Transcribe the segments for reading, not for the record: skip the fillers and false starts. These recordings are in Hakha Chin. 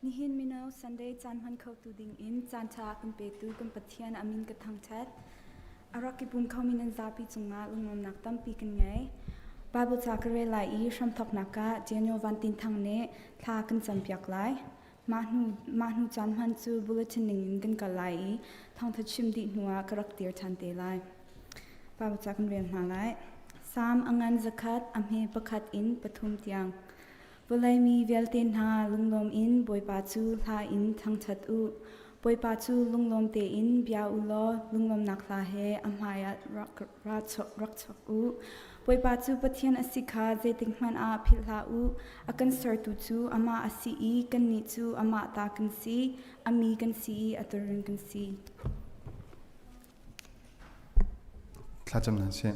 Nihin mino Sunday caan hman khotu ding in caanṭha a kan petu kan Pathian a min ka thangṭhat. A rak i pum khomi nan zapi cungah lunglawmnak tampi kan ngei. Bible ca ka rel lai i hramthawknak ah Daniel Van Tin Thang nih thla kan campiak lai. Mah hnu caan hman cu bulletin ning in kan kal lai i thawngṭha chim dih hnuah ka rak dir ṭhan te lai. Bible ca kan rel hna lai. Salm a ngan zakhat, a hme pakhat in pathum tiang. Vawlei mi vialte hna lunglawm in Bawipa cu hla in thangṭhat u. Bawipa cu lunglawm tein bia u law lunglawmnak hla he a hmaiah rak chuak u. Bawipa cu Pathian a si kha zeitikhmanh ah philh hlah u. A kan sertu cu amah a si i kannih cu amah ta kan si, a mi kan si i a turin kan si. Thlacam hna sih.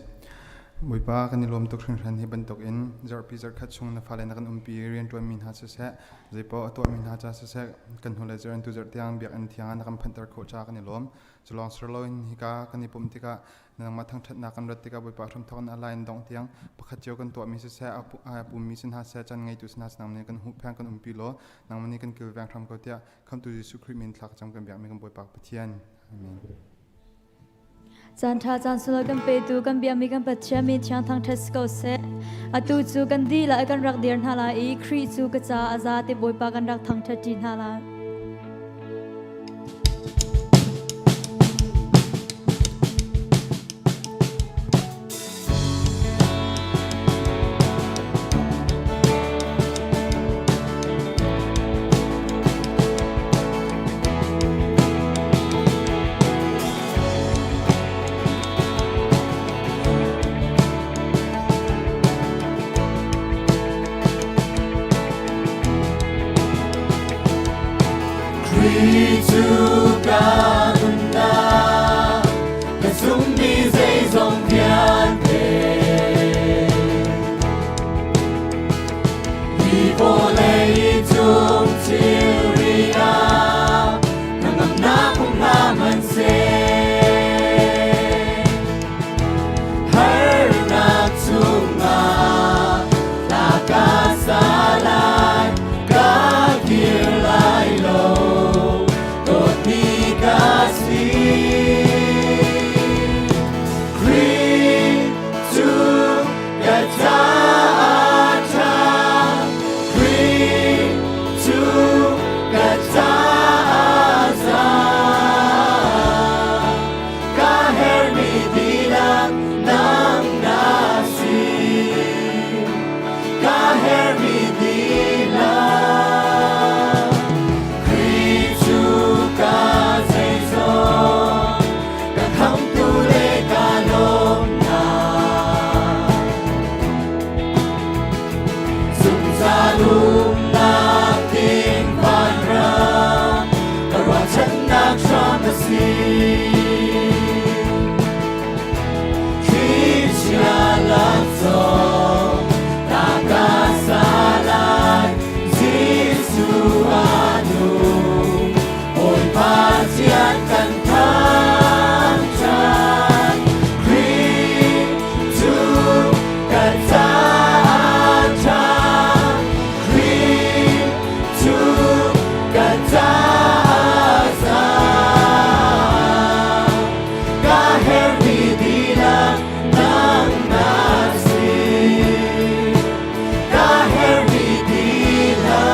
Bawipa kan i lawm tuk hringhran hi bantuk in zarhpi zarhkhat chung na fale na kan umpi i rianṭuanmi hna siseh, zeipaoh a tuahmi hna ca siseh, kan hnulei zarh in tu zarh tiang biakinn thiang ah na kan phanhter khawh caah kan i lawm. Cu lawng ser loin hika kan i pumh tikah nangmah thangṭhatnak kan rat tikah Bawipa hramthawk in a lai in dongh tiang pakhat cio kan tuahmi siseh, a pummi si hna seh, caan ngeitu si hna seh, nangmah nih kan huhpeng kan umpi law nangmah nih kan kilveng hram ko tiah Khamhtu Jesuh Khrih min thla ka cam kan biakmi kan Bawipa Pathian. Amen. Caan ṭha caan sunglawi kan petu kan biakmi kan Pathian min thiang thangṭhat si ko seh. Atu cu kan dihlak kan rak dir hna lai i Khrih cu ka caah a za ti Bawipa kan rak thangṭhat ṭi hna lai. Khrih cu ka nunnak ka zummi zeizong vialte hi vawlei cung thilri ah hnangamnak um hlah hmanhseh harnak chungah hla ka sa lai ka kir lai lo dawtmi ka si Khrih cu ka caah ṭha Khrih cu ka caah za ka herhmi dihlak nang na si ka herhmi dihlak Khrih cu ka zeizong ka khamhtu le ka lawmnak zungzal umnak ding vanram ka ruahchannak hram a si Khrih chia laksawng ta ka sa lai Jesuh a nung Bawipa chiat kan thangṭhat Khrih cu kan caah ṭha Khrih cu kan caah za ka herhmi dihlak nang na si ka herhmi dihlak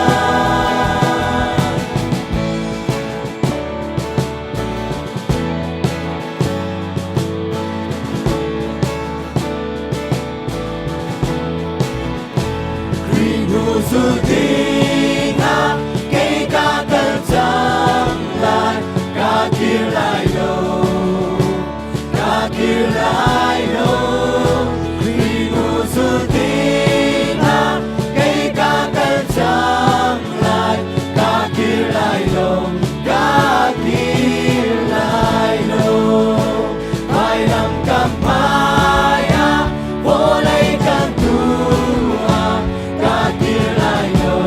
Khrih hnu zul dingah kei ka kal cang lai, ka kir lai lo, ka kir lai lo. Khrih hnu zul dingah kei ka kal cang lai, ka kir lai lo, ka kir lai lo. Vailam ka hmaiah vawlei kan tu ah ka kir lai lo.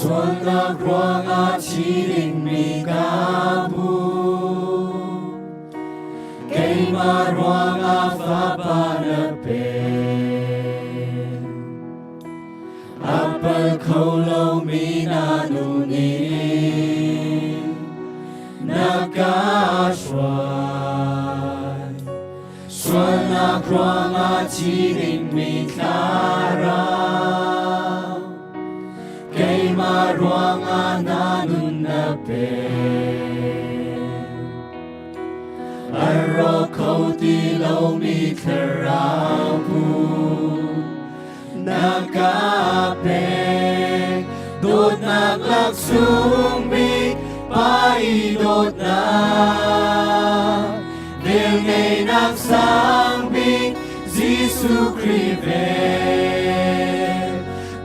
Sualnak ruangah thi dingmi ka hmu. Keimah ruangah fapa na pe. A pal kho lomi na nu nih na ka hruai. Sualnak ruangah thi dingmi thlarau. Keimah ruangah na nun na pe. A rawk kho ti lomi thlarau pu na ka pek. Dawtnak laksung bik pa i dawtnak. Velngeihnak sang bik Jesuh Khrih vel.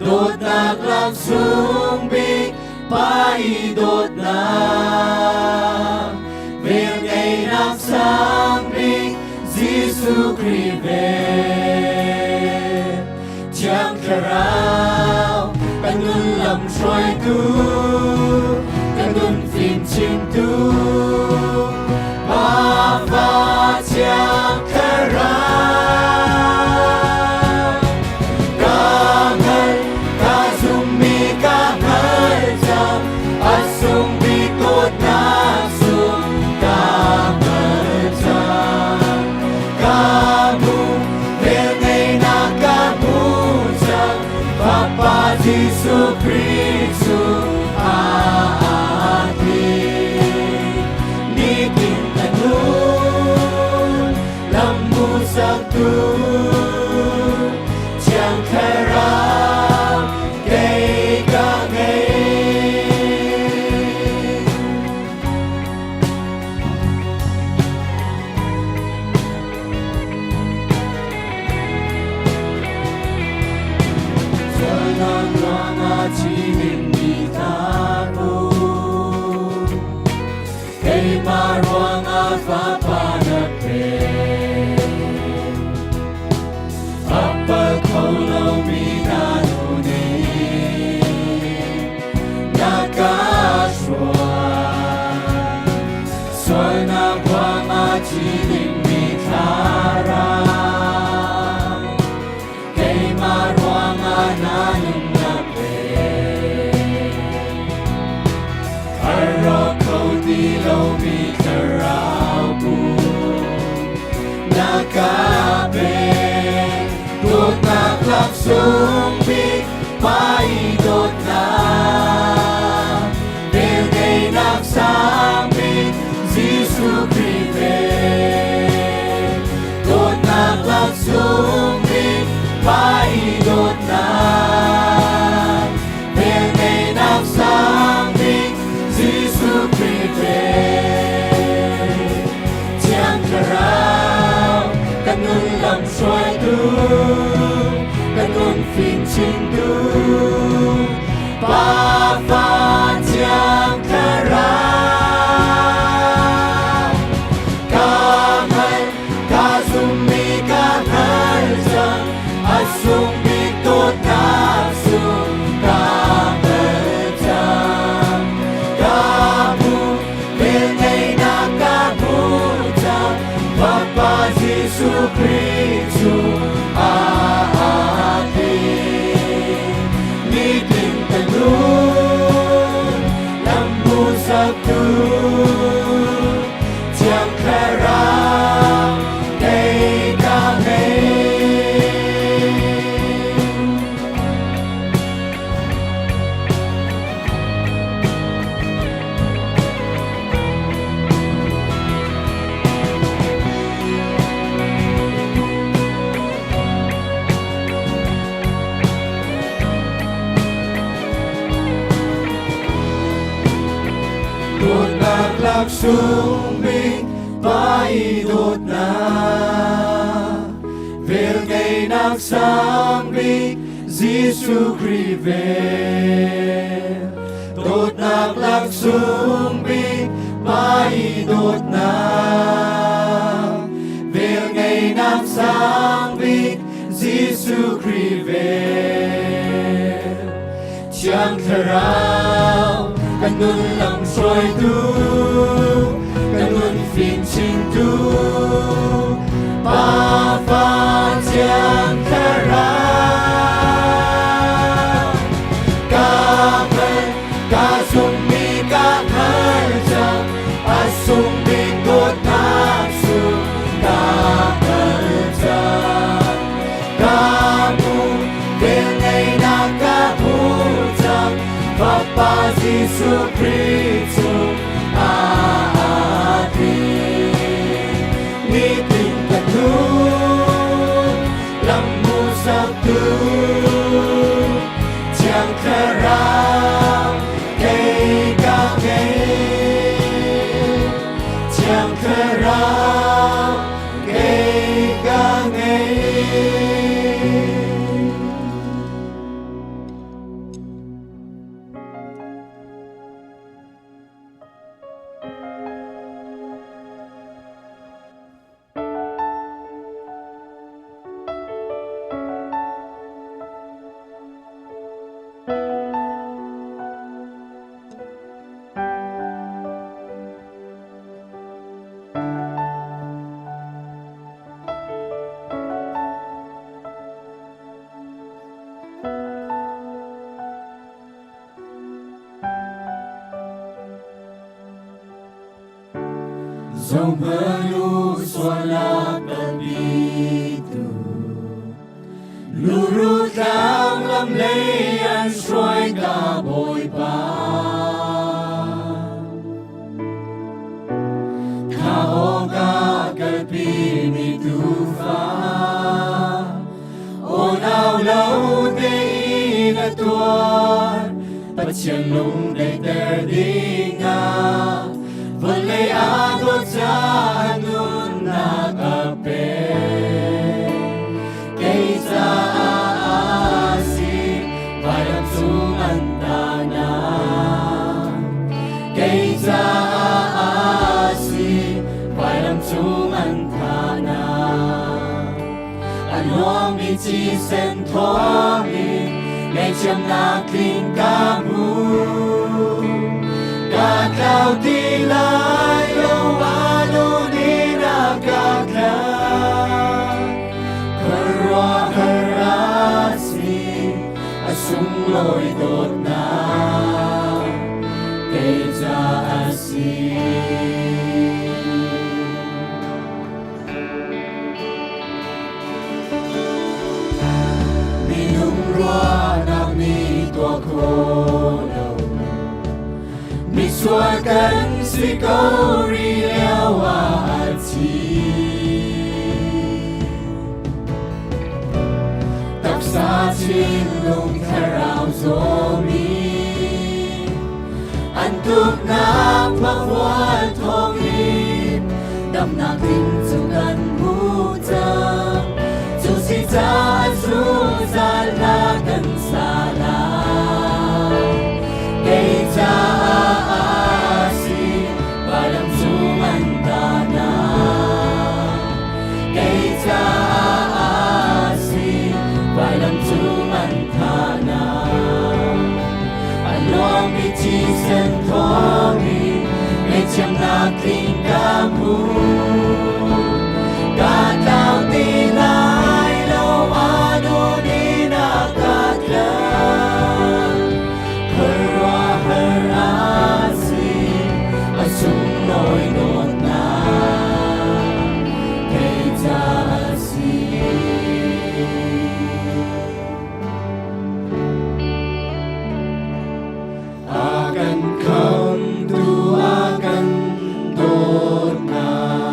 Dawtnak laksung bik Pa i dawtnak. Velngeihnak sang bik Jesuh Khrih vel. Thiang Thlarau kan nun lam hruaitu, kan nun fim chimtu, Pa Fa Thiang Thlarau. Ka hngal, ka zummi ka hngal cang, a sung bik dawtnak sung ka hngal cang. Ka hmu, velngeihnak ka hmu cang, Fapa Jesuh Khrih cu aa tling. Nitin ka nun, lam hmuhsaktu, Thiang Thlarau kei ka ngei. Sualnak ruangah thi dingmi hna u, keimah ruangah fapa na pek. A pal kho lomi na nu nih na ka hruai. Sualnak ruangah thi dingmi thlarau, keimah ruangah na nun na pek. A rawk kho ti lomi thlarau bu na ka pek. Dawtnak laksung bik pa i dawtnak, velngeihnak sang bik Jesuh Khrih vel. Dawtnak laksung bik pa i dawtnak, velngeihnak sang bik Jesuh Khrih vel. Thiang Thlarau kan nun lam hruaitu, kan nun fimchimtu, Pa Fa Thiang Thlarau. Ka hngal, ka zummi ka hngal cang, a sung bik dawtnak sung ka hngal cang. Ka hmu, velngeihnak ka hmu cang, Fapa Jesuh Khrih cu aa tling. Nitin ka nun, lam hmuhsaktu, Thiang Thlarau kei ka ngei. Dawtnak laksung bik pa i dawtnak, velngeihnak sang bik Jesuh Khrih vel. Dawtnak laksung bik pa i dawtnak, velngeihnak sang bik Jesuh Khrih vel. Thiang Thlarau kan nun lam hruaitu, kan nun fimchimtu, Pa Fa Thiang Thlarau. Ka hngal, ka zummi ka hngal cang, a sung bik dawtnak sung ka hngal cang. Ka hmu, velngeihnak ka hmu cang, Fapa Jesuh Khrih chung aa tling. Nitin ka nun, lam hmuhsaktu, Thiang Thlarau kei ka ngei. Thiang Thlarau kei ka ngei. Zohhmanh u sualnak kalpitu, Luru tlang lam lei an hruai ka Bawipa. Tha awka kalpi mi tuufa, aw nau lo tein a tuar, Pathian lung daihter dingah vawlei ah dawt ca nunnak a pek. Kei caah a si vailam cung an tahnak. Kei caah a si vailam cung an thahnak. A luangmi thisen thawngin ngaihthiamnak tling ka hmu. Ka tlau ti lai lo, anu nih a ka tlau. Khuaruahhar a si, a sunglawi dawtnak kei ca a si. Minung ruahnak nih tuah kho lo, misual kan si ko rih lio ah a thi. Taksa thinlung thlarau zawmi an tuknak phahual thawngin damnak ding cu kan hmu cang. Cu si caah zungzal hla kan sa lai. Kei caah a si vailam cung an tahnak. Kei caah a si vailam cung an thahnak. A luangmi thisen thawngin ngaihthiamnak tling ka hmu. Ka tlau ti lai lo, anu nih a ka tlan. Khuaruahhar a si, a sunglawi dawtnak kei ca a si. A kan khamtu, a kan dawtnak.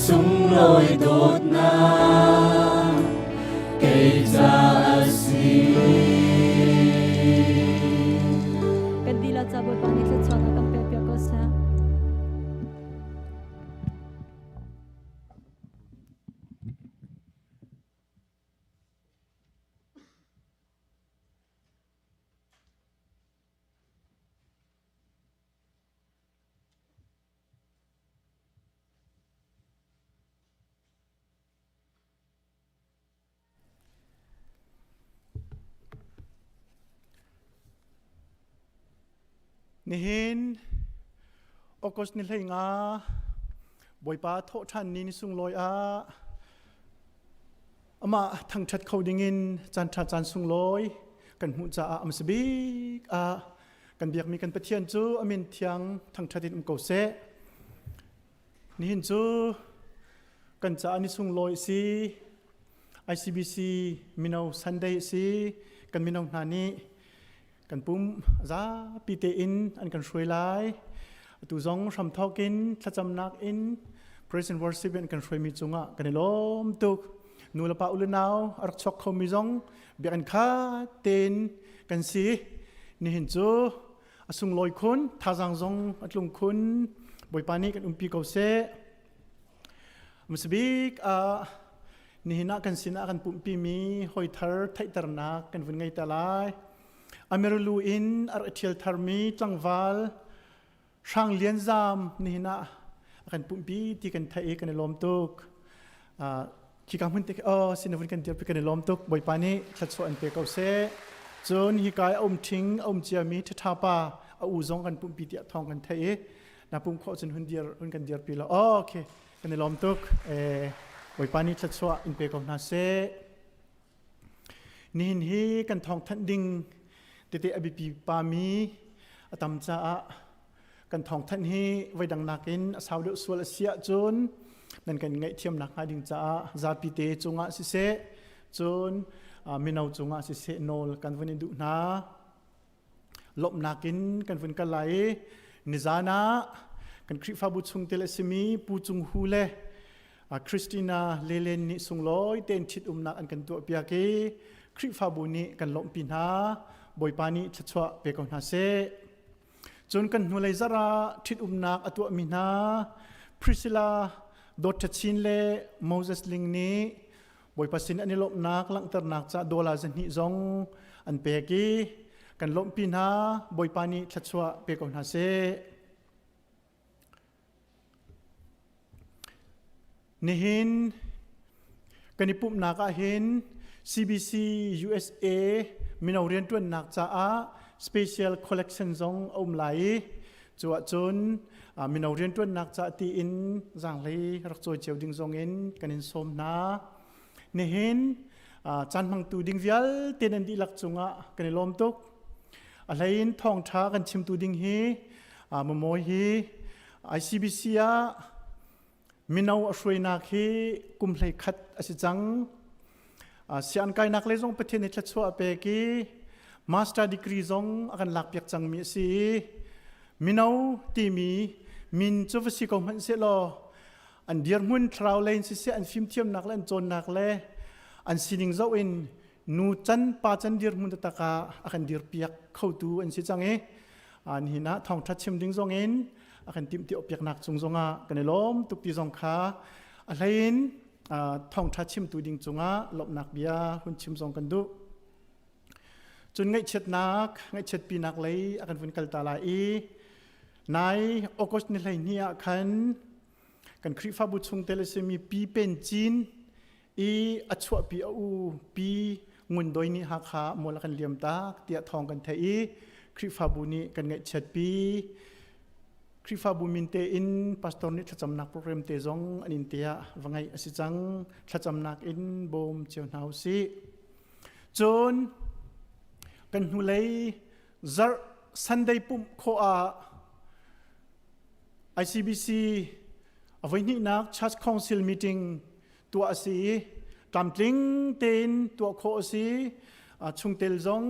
Sunglawi dawtnak kei ca a si. Kan dihlak ca Bawipa nih thluachuahnak kan pek piak ko seh. Nihin August ni 15 Bawipa thawhṭhan ni ni sunglawi ah amah thangṭhat kho dingin caan ṭha caan sunglawi kan hmuh caah a hmasa bik ah kan biakmi kan Pathian cu a min thiang thangṭhat in um ko seh. Nihin cu kan caah ni sunglawi a si. ICBC Mino Sunday a si. Kan mino hna nih kan pum zapi tein an kan hruai lai. Atu zong hramthawk in thlacamnak in praise and worship in kan hruaimi cungah kan i lawm tuk. Nu le pa u le nau a rak chuak khomi zong biakinn khat tein kan si. Nihin cu a sunglawi khun, thazaang zong a tlung khun. Bawipa nih kan umpi ko seh. Hmasabik ah nihin ah kan sinah kan pumhpimi hawi thar theihternak kan vun ngei te lai. Amirulu in a rak ṭhial tharmi tlangval Hrang Lian Zam nihin ah a kan pumhpi ti kan theih i kan i lawm tuk. Khika hmun te oh sin vun kan dirpi kan i lawm tuk. Bawipa nih thluachuah an pe ko seh. Cun hika i a um ṭhing a um ciami ṭhaṭha pa a u zong kan pumhpi tiah thawng kan theih i na pum khawh cun hun dir hun kan dirpi la oh okay kan i lawm tuk eh Bawipa nih thluachuah in pe ko hna seh. Nihin hi kan thawng thanh ding tete a biapi pami a tam caah kan thawng thanh hi voidang nakin a sau deuh sual a si ahcun nan kan ngaihthiamnak hnga ding caah zapi te cungah siseh cun mino cungah siseh nawl kan vun i duh hna. Lawmhnak in kan vun kal lai i nizan ah kan Khrihfabu chungtel a simi Pu Cung Hu le Christina Lelen nih sunglawi tein ṭhitumnak an kan tuahpiak i Khrihfabu nih kan lawmhpi hna. Bawipa nih thluachuah pe ko hna seh. Cun kan hnulei zarh ah ṭhitumnak a tuahmi hna Priscilla Dawt Ṭha le Moses Ling nih Bawipa sin an i lawmhnak langhternak ca dollar 200 zong an pek i kan lawmhpi hna. Bawipa nih thluachuah pe ko hna seh. Nihin kan i pumhnak ah hin CBC USA mino rianṭuannak caah special collection zong a um lai i cu ahcun mino rianṭuannak ca tiin zaanghlei rak cawi cio ding zong in kan in sawm hna. Nihin caan hmangtu ding vialte nan dihlak cungah kan i lawm tuk. A hlei in thawngṭha kan chimtu ding hi Mamawi hi ICBC ah mino a hruainak hi kum 11 a si cang. Sian kainak le zong Pathian nih thluachuah a pek i master degree zong a kan lakpiak cangmi a si i mino timi min cu va si ko hmanh sehlaw an dirhmun thlarau lei in siseh an fimthiamnak le an cawnnak le an sining zoh in nu can pa can dirhmun taktak ah a kan dirpiak khotu an si cang i nihin ah thawngṭha chim ding zong in a kan timhtuah piaknak cung zongah kan i lawm tuk ti zong kha a hlei in thawngṭha chimtu ding cungah lawmhnak bia hun chim zong kan duh. Cun ngaihchiatnak, ngaihchiatpinak lei a kan vun kal ta lai i nai August ni 12 ah khan kan Khrihfabu chungtel a simi Pi Pen Cin i a chuahpi a u Pi Ngun Doi nih Hakha mual a kan liam tak tiah thawng kan theih i Khrihfabu nih kan ngaihchiatpi. Khrihfabu min tein pastor nih thlacamnak program te zong an in te ah va ngeih a si cang. Thlacamnak in bawm cio hna u sih. Cun kan hnulei zarh Sunday pumh khawh ah ICBC a voihnihnak Church Council meeting tuah a si i tlamtling tein tuah khawh a si. Chungtel zong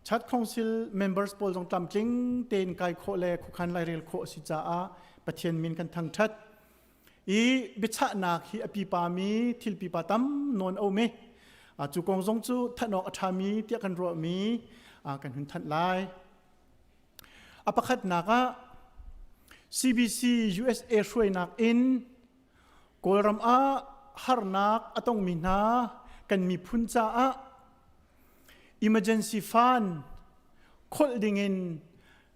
Church Council members pawl zong tlamtling tein kai khawh le khuakhan lairel khawh a si caah Pathian min kan thangṭhat. I biachahnak hi a pipami thil pipa tam nawn a um i cu kong zong cu thanh awk a ṭhami tiah kan ruahmi kan hun thanh lai. A pakhatnak ah CBC USA hruainak in Kawlram ah harnak a tongmi hna kan miphun caah emergency fund kholh dingin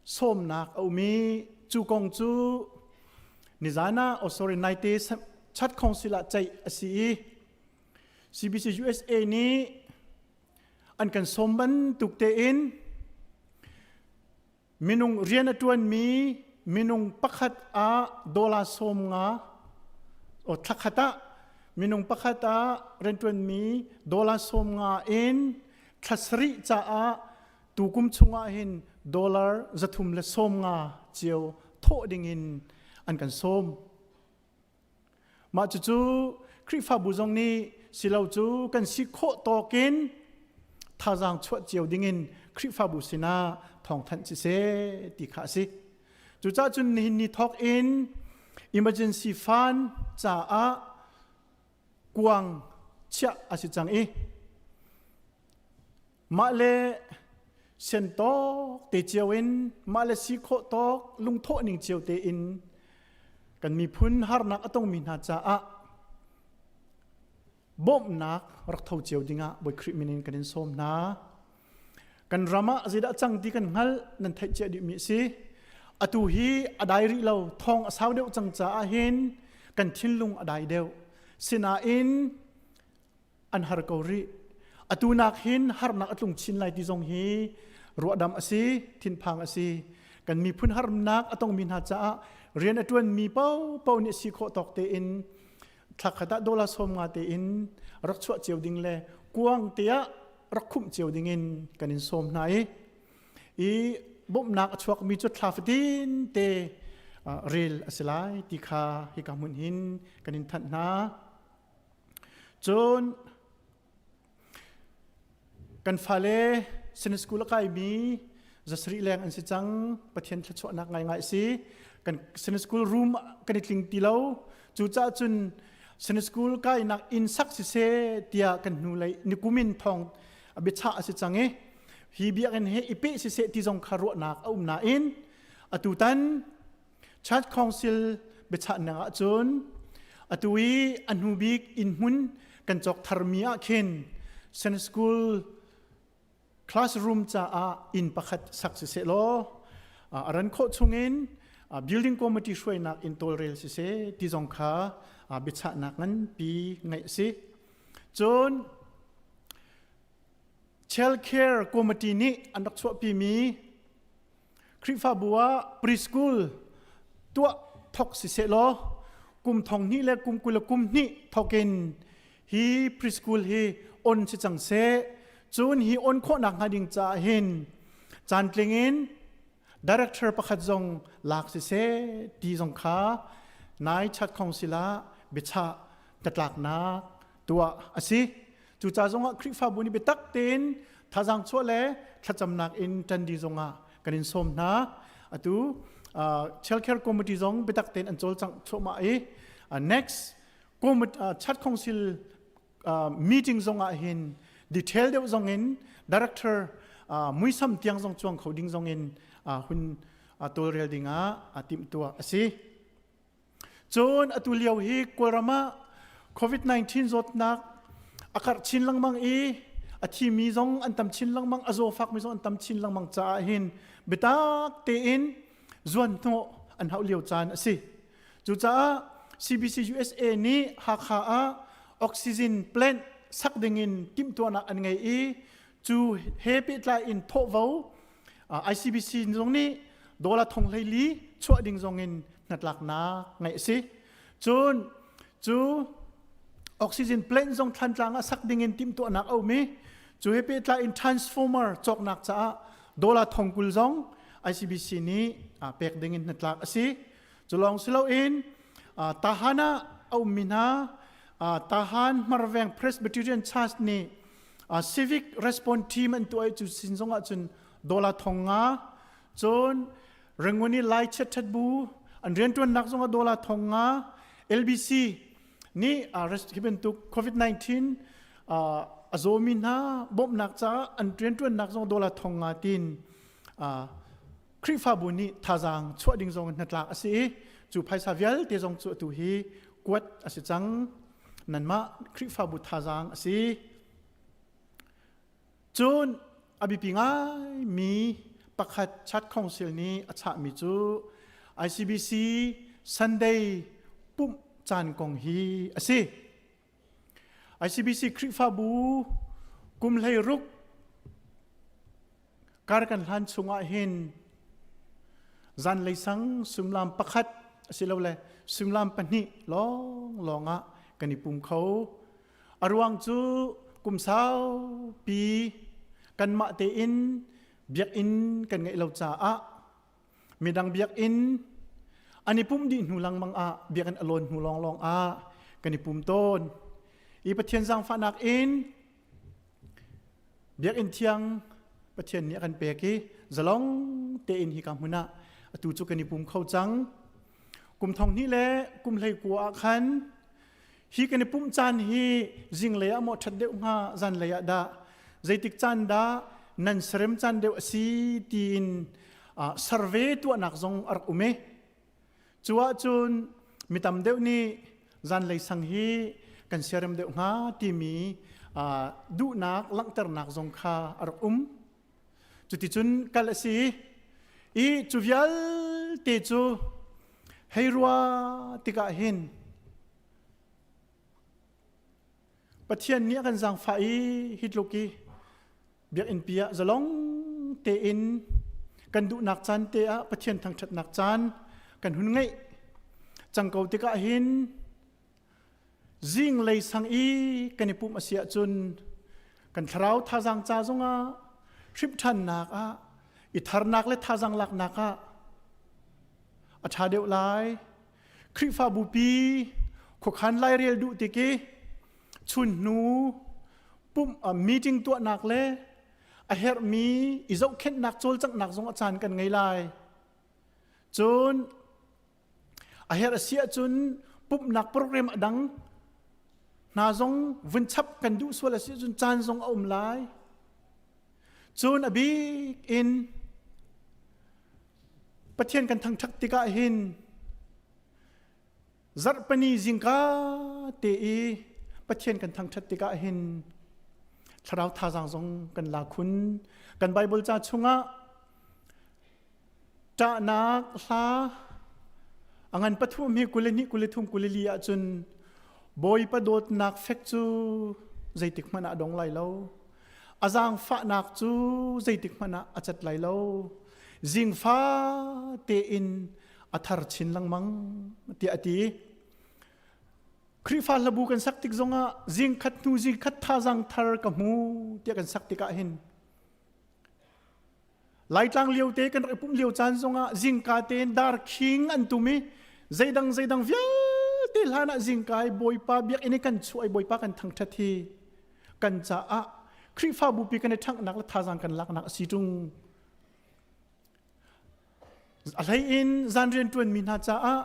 sawmnak a um i cu kong cu nizan ah oh sorry naite chat council ah ceih a si i CBC USA nih an kan sawm bantuk tein Minung rian a ṭuanmi minung pakhat ah dollar 50 o thlakhat ah minung pakhat ah rianṭuanmi dollar 50 in thla sarih caah tukum chungah hin dollar 350 cio thawh dingin an kan sawm. Mah cucu Khrihfabu zong nih silo cu kan si khawh tawk in thazaang chuah cio dingin Khrihfabu sinah thawngthanh siseh ti kha a si. Cucaah cun nihin ni thawk in emergency fund caah kuang chiah a si cang i Mah le sian tawk te cio in mah le si khawh tawk lungthawh ning cio tein kan miphun harnak a tongmi hna caah bawmhnak rak tho cio dingah Bawi Khrih min in kan in sawm hna. Kan ram ah zeidah cang ti kan hngalh nan theih cia dihmi a si. Atu hi a dai rih lo, thawng a sau deuh cang caah hin kan thinlung a dai deuh. Sinain an har ko rih. Atu nak hin harnak a tlung chin lai ti zong hi ruahdam a si, thinphang a si. Kan miphun harnak a tongmi hna caah rian a ṭuanmi paohpaoh nih si khawh tawk tein thla khat ah dollar 50 tein rak chuah cio ding le kuang te ah rak khumh cio ding in kan in sawm hna i i bawmhnak a chuakmi cu thla fatin te rel a si lai ti kha hika hmun hin kan in thanh hna. Cun kan fale Sunday school a kaimi zasarih leng an si cang. Pathian thluachuahnak ngaingai a si. Kan Sunday school room kan i tling ti lo. Cucaah cun Sunday school kainak inn sak siseh tiah kan hnulei nikum in thawng a biachah a si cang i hi biakinn he i peh siseh ti zong kha ruahnak a um nain atutan Church Council biachahnak ahcun atu i a hnu bik innhmun kan cawk tharmi ah khin Sunday School classroom caah inn pakhat sak siseh law a ran khawh chungin building committee hruainak in tawlrel siseh ti zong kha biachahnak nganpi ngeih a si. Cun Child Care Committee nih an rak chuahpimi Khrihfabu ah preschool tuah thok siseh law kum thong hnih le kum 20 le kum hnih thokin hi preschool hi on si cang seh. Cun hi on khawhnak hnga ding caah hin caan tling in director pakhat zong lak siseh ti zong kha nai chat council ah biachah hnatlaknak tuah a si. Cuca zongah Khrihfabu nih biatak tein thazaang chuah le thlacamnak in ṭan zongah kan in sawm hna. Atu Child Care Committee zong biatak tein an cawlcangh chuahmah i next Church Council meeting zongah hin detail deuh zong in director muisam tiang zong cuang kho ding zong in hun tawlrel dingah timhtuah a si. Cun atu lio hi Kawlram ah COVID-19 zawtnak a karh chin lengmang i a thimi zong an tam chin lengmang, a zawfakmi zong an tam chin lengmang caah hin biatak tein zuanhnawh an hauh lio caan a si. Cucaah CBC USA nih Hakha ah oxygen plant sak dingin timhtuahnak an ngei i cu he pehtlai in thawhvo ICBC zong nih dollar thong 14 chuah ding zong in hnatlaknak ngeih a si. Cun cu oxygen plant zong Thlantlang ah sak ding in timhtuahnak a um i cu he pehtlai in transformer cawknak caah dollar thong 20 zong ICBC nih pek ding in hnatlak a si. Cu lawng si loin Tahan ah a ummi hna Tahan Hmarveng Presbyterian Church nih civic response team an tuah i cu sin zong ah cun dollar 5,000 cun Rangoon i Lai Chiat That Bu an rianṭuannak zong ah dollar 5,000. LBC nih hi bantuk COVID-19 a zawmi hna bawmhnak caah an rianṭuannak zong dollar thong nga tin Khrihfabu nih thazaang chuah ding zong hnatlak a si i cu phaisa vialte zong cu atu hi kuat a si cang. Nanmah Khrihfabu thazaang a si. Cun a biapi ngaimi pakhat Church Council nih a chahmi cu ICBC Sunday pumh caan kong hi a si. ICBC Khrihfabu kum 16 kar kan hlan chungah hin zanlei sang suimilam pakhat asilole suimilam pahnih lawnglawng ah kan i pum kho. A ruang cu kum saupi kanmah tein biakinn kan ngeih lo caah midang biakinn an i pumh dih hnu lengmang ah biakinn a lawn hnu lawnglawng ah kan i pum tawn. I Pathian zaangfahnak in biakinn thiang Pathian nih a kan pek i zalong tein hika hmun ah atu cu kan i pum kho cang. Kum thong hnih le kum hlei kua ah khan Hi kan i pumh caan hi zinglei ah maw ṭhat deuh hnga zanlei ah dah zeitik caan dah nan serem caan deuh a si tiin survey tuahnak zong a rak um i cu ahcun mi tam deuh nih zanlei sang hi kan siarem deuh hnga timi duhnak langhternak zong kha a rak um. Cuticun kal a si i cu vialte cu hei ruah tikah hin Pathian nih a kan zaangfah i hi tluk i biakinn pi ah zalong tein kan duhnak caan te ah Pathian thangṭhatnak caan kan hun ngeih cang ko tikah hin Zinglei sang i kan i pumh a si ahcun kan thlarau thazaang ca zongah hrimhṭhannak ah i tharnak le thazaang laknak ah a ṭha deuh lai. Khrihfabu pi khuakhan lairel duh tik i chun hnu pumh meeting tuahnak le a herhmi i zohkhenhnak cawlcanghnak zong a caan kan ngei lai. Cun A herh a si ahcun pumhnak program a dang hna zong vun chap kan duh sual a si ahcun caan zong a um lai. Cun a bik in Pathian kan thangṭhat tikah hin zarhpani zingka te i Pathian kan thangṭhat tikah hin thlarau thazaang zong kan la khun. Kan Bible ca chungah Ṭahnak hla a ngan pathum hi 22, 23, 24 ahcun Bawipa dawtnak fek cu zeitik hmanh ah a dong lai lo. A zaangfahnak cu zeitik hmanh ah a cat lai lo. Zingfa tein a thar chin lengmang tiah a ti. Khrihfa hlabu kan sak tik zongah zingkhat hnu zingkhat thazaang thar ka hmu tiah kan sak tikah hin Laitlang lio te kan rak i pumh lio caan zongah zingka tein darkhing an tum i zeidang zeidang vialte hlan ah zingka i Bawipa biakinn i kan chuah i Bawipa kan thangṭhat hi kan caah Khrihfabu pi kan i ṭhanghnak le thazaang kan laknak a si ṭung. A hlei in zan rian ṭuanmi hna caah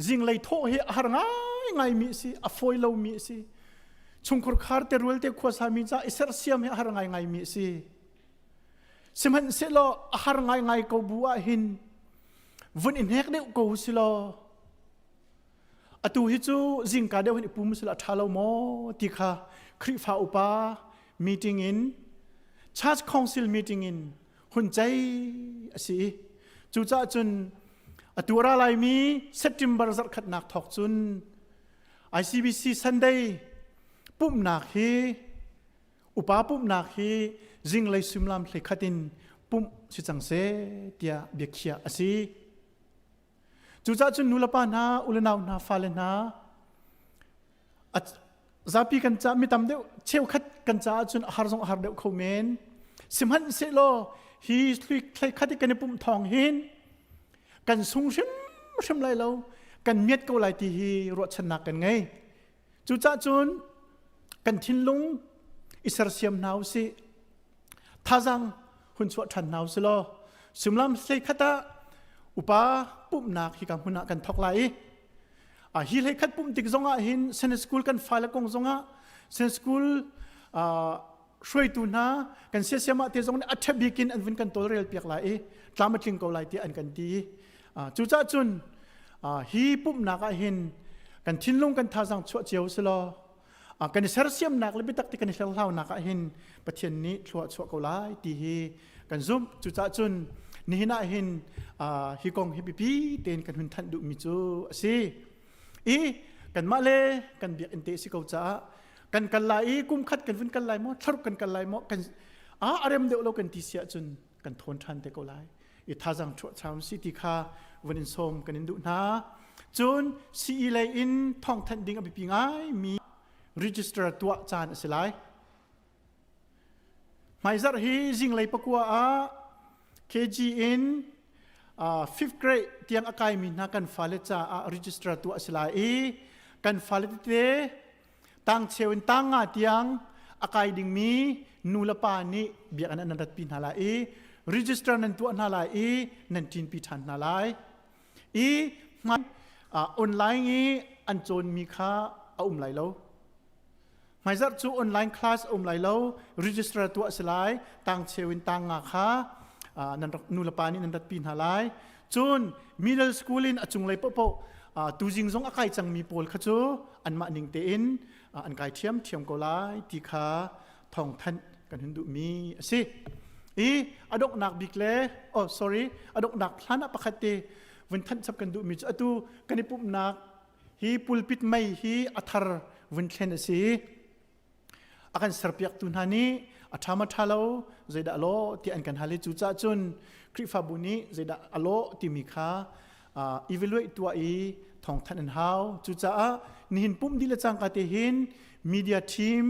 zinglei thawh hi a har ngaingaimi a si, a fawi lomi a si. Chungkhur khar te rual te khuasami caah i sersiam hi a har ngaingaimi a si. Sihmanhsehlaw a har ngaingai ko bu ah hin vun i hnek deuh ko si law atu hi cu zingka deuh hin i pum sila a ṭha lo maw ti kha Khrihfa upa meeting in church council meeting in hun cei a si i cucaah cun atu ra laimi September zarhkhatnak thawk cun ICBC Sunday pumhnak hi Upa pumhnak hi zinglei suimilam hleikhat in pumh si cang seh tiah biakhiah a si. Cucaah cun nulepa hna, ulenau hna, fale hna, zapi kan ca mi tam deuh cheukhat kan caah cun a har zong a har deuh kho men. Sihmanhsehlaw hi hleikhat i kan i pumh thawng hin kan sung hrimhrim lai lo, kan miat ko lai ti hi ruahchannak kan ngei. Cucaah cun kan thinlung i sersiam hna u sih. Thazaang hun chuah ṭhan hna u sih law suimilam hlei khat ah upa pumhnak hika hmun ah kan thawk lai i. Hi hlei khat pumh tik zongah hin Sunday school kan fale kong zongah Sunday school hruaitu hna kan siasiamah te zong nih a ṭha bik in an vun kan tawlrel piak lai i tlam a tling ko lai tiah an kan ti. Cucaah cun hi pumhnak ah hin kan thinlung kan thazaang chuah cio si law kan i sersiamnak le biatak ti kan i hlerhlaunak ah hin Pathian nih thlua chuah ko lai ti hi kan zumh. Cucaah cun nihin ah hin hi kong hi biapi tein kan hun thanh duhmi cu a si. I kanmah le kan biakinn te si ko caah kan kal lai i kum khat kan vun kal lai maw thlaruk kan kal lai maw kan a arem deuh lo kan ti si ahcun kan thawn ṭhan te ko lai i thazang chuah cham si ti kha vun in sawm kan in duh hna. Cun CE lei in thawngthanh ding a biapi ngai mi register tuah caan a si lai. Hmaizarh hi zinglei pakua ah KG in fifth grade tiang a kaimi hna kan fale caah register tuah a si lai i kan fale tete tangcheu in tang nga tiang a kai dingmi nu le pa nih biakinn an ratpi hna lai i register nan tuah hna lai i nan ṭinpi ṭhan hna lai i online i an cawnmi kha a um lai lo. Hmaizarh cu online class a um lai lo, register tuah a si lai, tangcheu in tang nga kha nan rak nu le pa nih nan ratpi hna lai. Cun middle school in a cunglei paohpaoh tuzing zong a kai cangmi pawl kha cu anmah ning tein an kai ṭhiamṭhiam ko lai ti kha thawngthanh kan hun duhmi a si. I a donghnak bik le oh sorry a donghnak hlan ah pakhat te vun thanh chap kan duhmi cu atu kan i pumhnak hi pulpit mei hi a thar vun thlen a si. A kan serpiaktu hna nih a ṭha ma ṭha lo zeidah a lawh ti an kan hal i cucaah cun Khrihfabu nih zeidah a lawh timi kha evaluate tuah i thawngthanh an hau. Cucaah nihin pumh dih le cangka te hin media team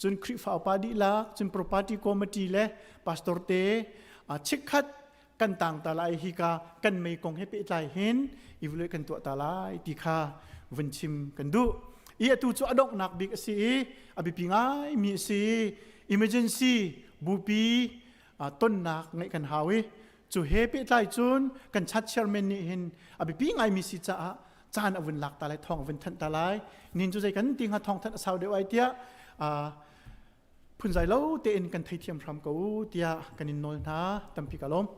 cun Khrihfa upa dihlak cun property committee le pastor te chikkhat kan tang ta lai hi ka kan mei kong he pehtlai hin evaluate kan tuah ta lai ti kha vun chim kan duh. I atu cu a donghnak bik a si i a biapi ngai mi a si. Emergency bupi tonnak ngeih kan hau i cu he pehtlai cun kan chat chairman nih hin a biapi ngai mi si caah caan a vun lak ta lai, thawng a vun thanh ta lai. Nin cu zei kan ti hnga, thawng thanh a sau deuh ai tiah phunzai lo tein kan theithiam hram ko tiah kan in nawl hna. Tampi ka lawm.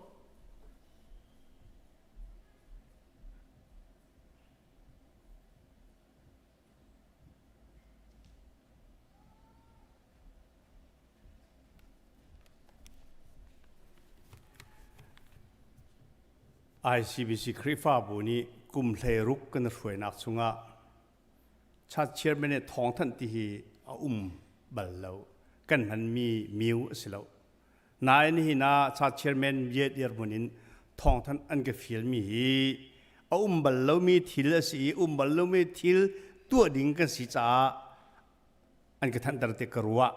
ICBC Khrihfabu nih kum 16 kan hruainak chungah Church chairman nih thawngthanh ti hi a um bal lo. Kan hmanmi miu a si lo. Nain nihin ah church chairman bia dirhmun in thawngthanh an ka fialmi hi a um bal lomi thil a si i um bal lomi thil tuah ding kan si caah an ka thanhter ti ka ruah.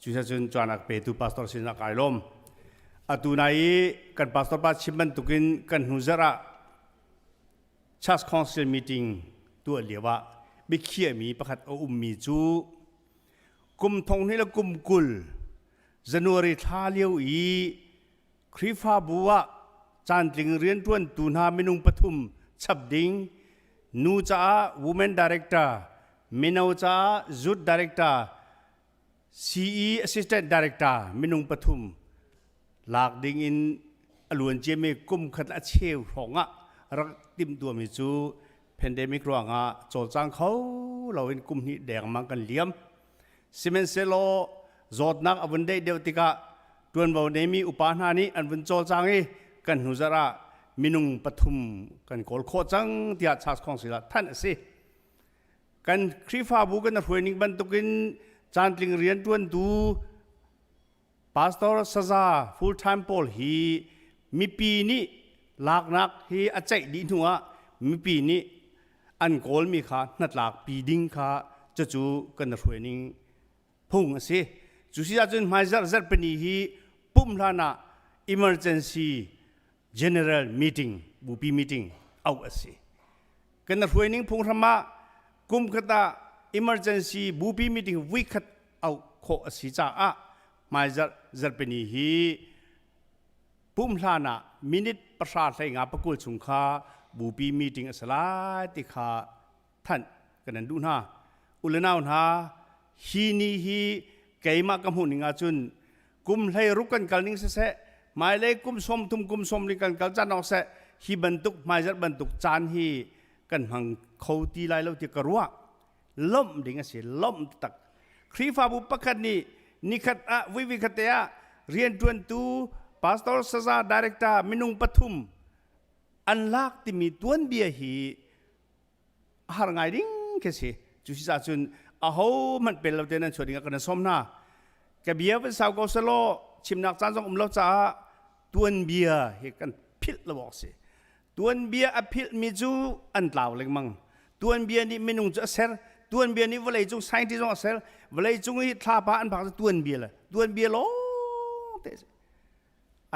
Cucacun cuanak petu pastor sinah kai lawm. Atu nai i kan pastor pa chim bantukin kan hnu zarh ah Church Council meeting tuah lio ah biakhiahmi pakhat a ummi cu kum thong hnih le kum 20 January thla lio i Khrihfabu ah caantling rianṭuantu hna minung pathum chap ding, nu caah women director, mino caah youth director, CE assistant director minung pathum lak ding in a luan ciami kum khat a cheu hrawng ah rak timhtuahmi cu pandemic ruangah cawlcang kho loin kum hnih dengmang kan liam. Sihmanhsehlaw zawtnak a vun deih deuh tikah ṭuanvo neimi upa hna nih an vun cawlcang i kan hnu zarh ah minung pathum kan kawl khawh cang tiah Church Council ah thanh a si. Kan Khrihfabu kan hruaining bantukin caantling rianṭuantu pastor saza full time pawl hi mipi nih laknak hi a ceih dih hnu ah mipi nih an kawlmi kha hnatlak pi ding kha cucu kan hruaining phung a si. Cu si ahcun hmaizarh zarhpini hi pumh hlan ah emergency general meeting bupi meeting auh a si. Kan hruaining phunghram ah kum khat ah emergency bupi meeting vui khat auh khawh a si caah hmaizarh zarhpini hi pumh hlan ah minute 10 hlei nga 20 chung kha bupi meeting a si lai ti kha. thanh kan an duh hna. Ulenau hna, hi ni hi keimah ka hmuh ning ahcun kum hlei ruk kan kal ning siseh, hmailei kum 30 kum 40 kan kal caan awk seh, hi bantuk hmaizarh bantuk caan hi kan hmang kho ti lai lo ti ka ruah. Lawmh ding a si, lawmh taktak. Khrihfabu pakhat nih nikhat ah vui khat te ah rianṭuantu pastor saza director minung pathum an lak timi tuanbia hi a har ngai ding khi si. Cu si cah cun aho hmanh pel lo te nan chuah ding ah kan sawm hna. Ka bia van sau ko selaw chimnak caan zong um lo caah tuanbia hi kan philh lo awk si. Tuanbia a philhmi cu an tlau lengmang. Tuanbia nih minung cu a ser. Tuanbia nih vawlei cung scientist zong a ser. Vawlei cung i thlapa an phak cu tuanbia le tuanbia lawng te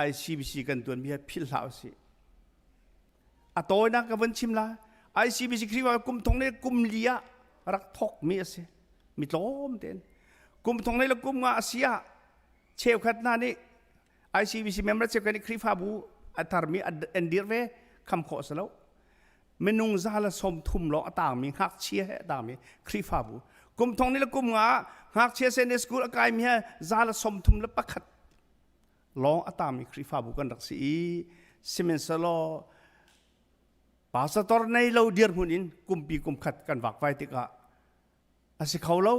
ICBC kan tuanbia philh hlah usih. A tawinak ka vun chim la. ICBC Khrihfa kum thong le kum li ah rak thawkmi a si. Mi tlawm tein. Kum thong le kum nga a si ah cheukhat hna nih ICBC member cheukhat nih Khrihfabu a tharmi an dir ve kham khawh si lo. Minung za le 30 lawng a tangmi ngakchia he a tangmi Khrihfabu. Kum thong ni le kum nga ngakchia Sunday school a kaimi he za le 31 lawng a tangmi Khrihfabu kan rak si i sihmanhsehlaw pastor nei lo dirhmun in kumpi kum khat kan vakvai tikah a si kho lo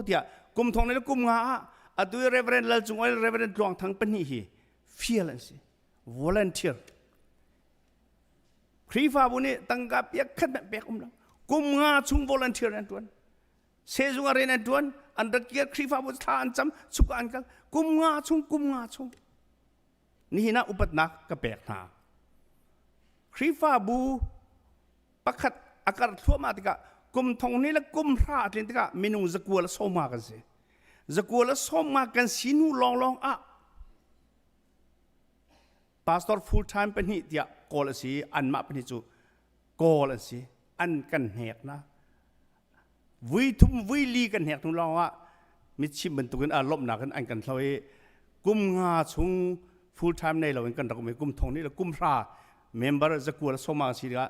tiah kum thong le kum nga ah atu i Reverend Lal Cung Oil Reverend Tluang Thang pahnih hi fial an si volunteer Khrihfabu nih tangka piak khat pek um lo kum nga chung volunteer an tuan sehzung ah rian an ṭuan an rak kir Khrihfabu thla an cam chuk an kal kum nga chung kum nga chung nihin ah upatnak ka pek hna Khrihfabu pakhat a karh thluahmah tikah kum thong ni le kum hra a tlin tikah minung zakua le sawma kan si zakua le sawma kan si hnu lawnglawng ah pastor full time pahnih tiah kawl a si anmah pahnih cu kawl an si an kan hnek na Vui thum vui li kan hnek hnu lawngah mitchim bantukin a lawmhnak in an kan thlo i kum nga chung full time nei loin kan rak um i kum thong nih le kum hra member zakua le sawma si tikah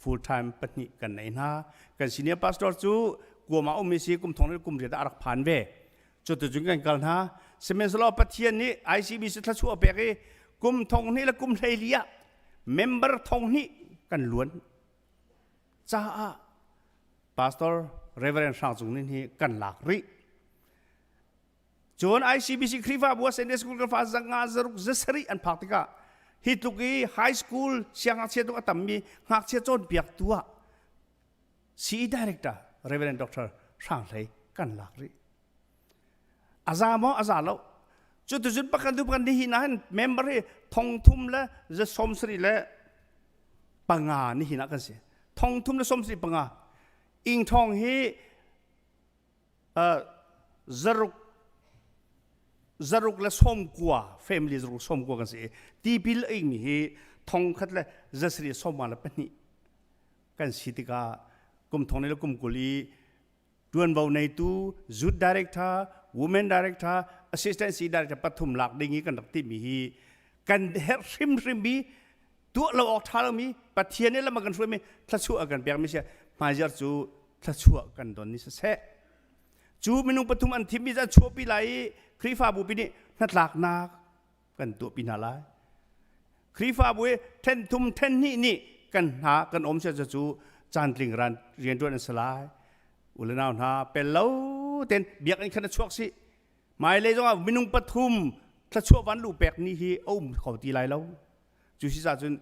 full time pahnih kan nei hna. Kan senior pastor cu kuam ah um si kum thong nih kum riat ah a rak phan ve. Cu tu cun kan kal hna. Sihmanhsehlaw Pathian nih ICBC thluachuah a pek i kum thong hnih le kum 14 ah member thong hnih kan luan caah Pastor Reverend Hrang Cung Nin hi kan lak rih. Cun ICBC Khrihfabu ah Sunday School kan fa zanga zaruk zasarih an phak tikah hi tluk i high school siangngakchia tluk a tammi ngakchia cawnpiaktu ah CE Director Reverend Dr. Hrang Hlei kan lak rih. A za maw a za lo. Cu tu cun pakhat tu pakhat nihin ah hin member hi thong thum le za sawm sarih le panga nihin ah kan si. Thong thum le 75 ing thong hi zaruk zaruk le 90 family zaruk 90 kan si. Tipil a ingmi hi thong khat le zasarih sawma le pahnih kan si tikah kum thong le kum kul i ṭuanvo neitu youth director, women director, assistant C director pathum lak ding i kan rak timi hi kan herh hrimhrim mi tuah lo awk ṭha lomi Pathian nih lam a kan hruaimi thluachuah a kan pekmi si hmaizarh cu thluachuah kan don ni siseh cu minung pathum an thimmi cu an chuahpi lai i Khrihfabu pi nih hnatlaknak kan tuahpi hna lai Khrihfabu i ṭhen thum ṭhen hnih nih kan hna kan um sia cu caantling ran rianṭuan an si lai u le nau hna pel lo ten biakinn khan a chuak si hmailei zongah minung pathum thluachuah van lu pek ni hi a um kho ti lai lo cu si cah cun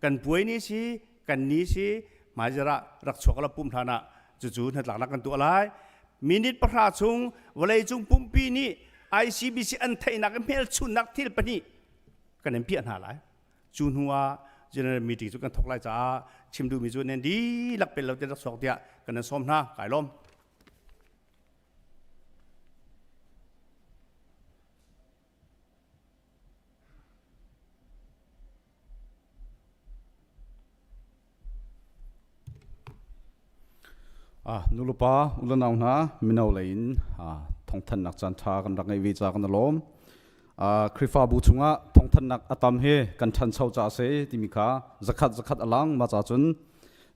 kan puai ni si kan ni si hmaizarh ah rak chuak la pum hlan ah cucu hnatlaknak kan tuah lai minute pahra chung vawleicung pumpi nih ICBC an theihnak i hmelchunhnak thil pahnih kan in piah hna lai cu hnu ah general meeting cu kan thawk lai caah chim duhmi cu nan dihlak pel lo te rak chuak tiah kan nan sawm hna kai lawm Ah, nulepa ulanau hna mino lei in ah, thawngthanhnak caan ṭha kan rak ngeih ve ca kan i lawm. Ah, Khrihfabu chungah thawngthanhnak a tam hi kan ṭhancho ca a si timi kha zakhat zakhat a lang ma ca cun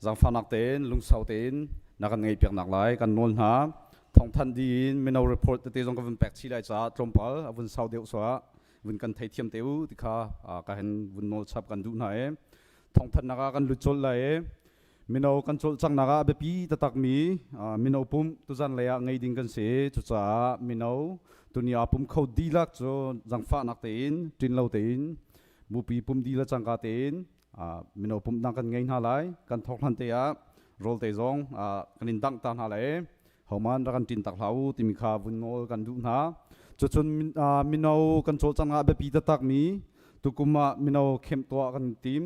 zaangfahnak tein lungsau tein na kan ngeih piak nak lai kan nawl hna. Thawngthanh dih in mino report tete zong ka vun pek chih lai caah tlawmpal a vun sau deuh so ah vun kan theithiam te u ti kha ka hen vun nawl chap kan duh hna i thawngthanhnak ah kan lut colh lai i mino kan cawlcanghnak ah a biapi taktakmi mino pumh tuzan lei ah ngei ding kan si. Cucaah mino tuni aa pum kho dihlak cu zangfahnak tein ṭin lo tein bupi pum dih le cangka tein mino pumhnak kan ngei hna lai. Kan thawk hlan te ah rawl te zong kan in dangh ta hna lai. Homan rak kan ṭin tak hlah u timi kha vun nawl kan duh hna. Cucun mino kan cawlcangh ah biapi taktakmi tukum ah mino camp tuah kan tim.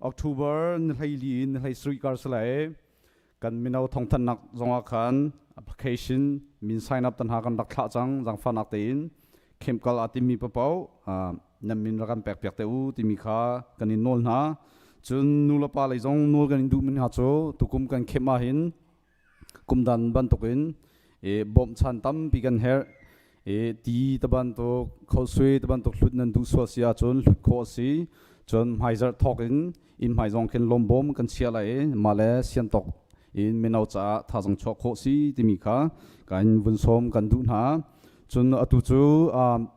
October ni 14 in ni 17 kar si lai. Kan mino thawngthanhnak zongah khan application min sign up tan ha kan rak thlah cang. Zangfahnak tein camp kal aa timmi paoh nan min rak kan pek piak te u timi kha kan in nawl hna. Cun nu le pa lei zong nawl kan in duh min hna cu tukum kan camp ah hin kumdan bantukin e bawmhchan tampi kan herh. E ti te bantuk khosui te bantuk hlut nan duh sual si ahcun hlut khawh a si. Cun hmaizarh thawk in inn hmai zong khin lawmbawm kan chia lai i mah le siantok in mino caah thazang chuah khawh si timi kha kan vun sawm kan duh hna. Cun atu cu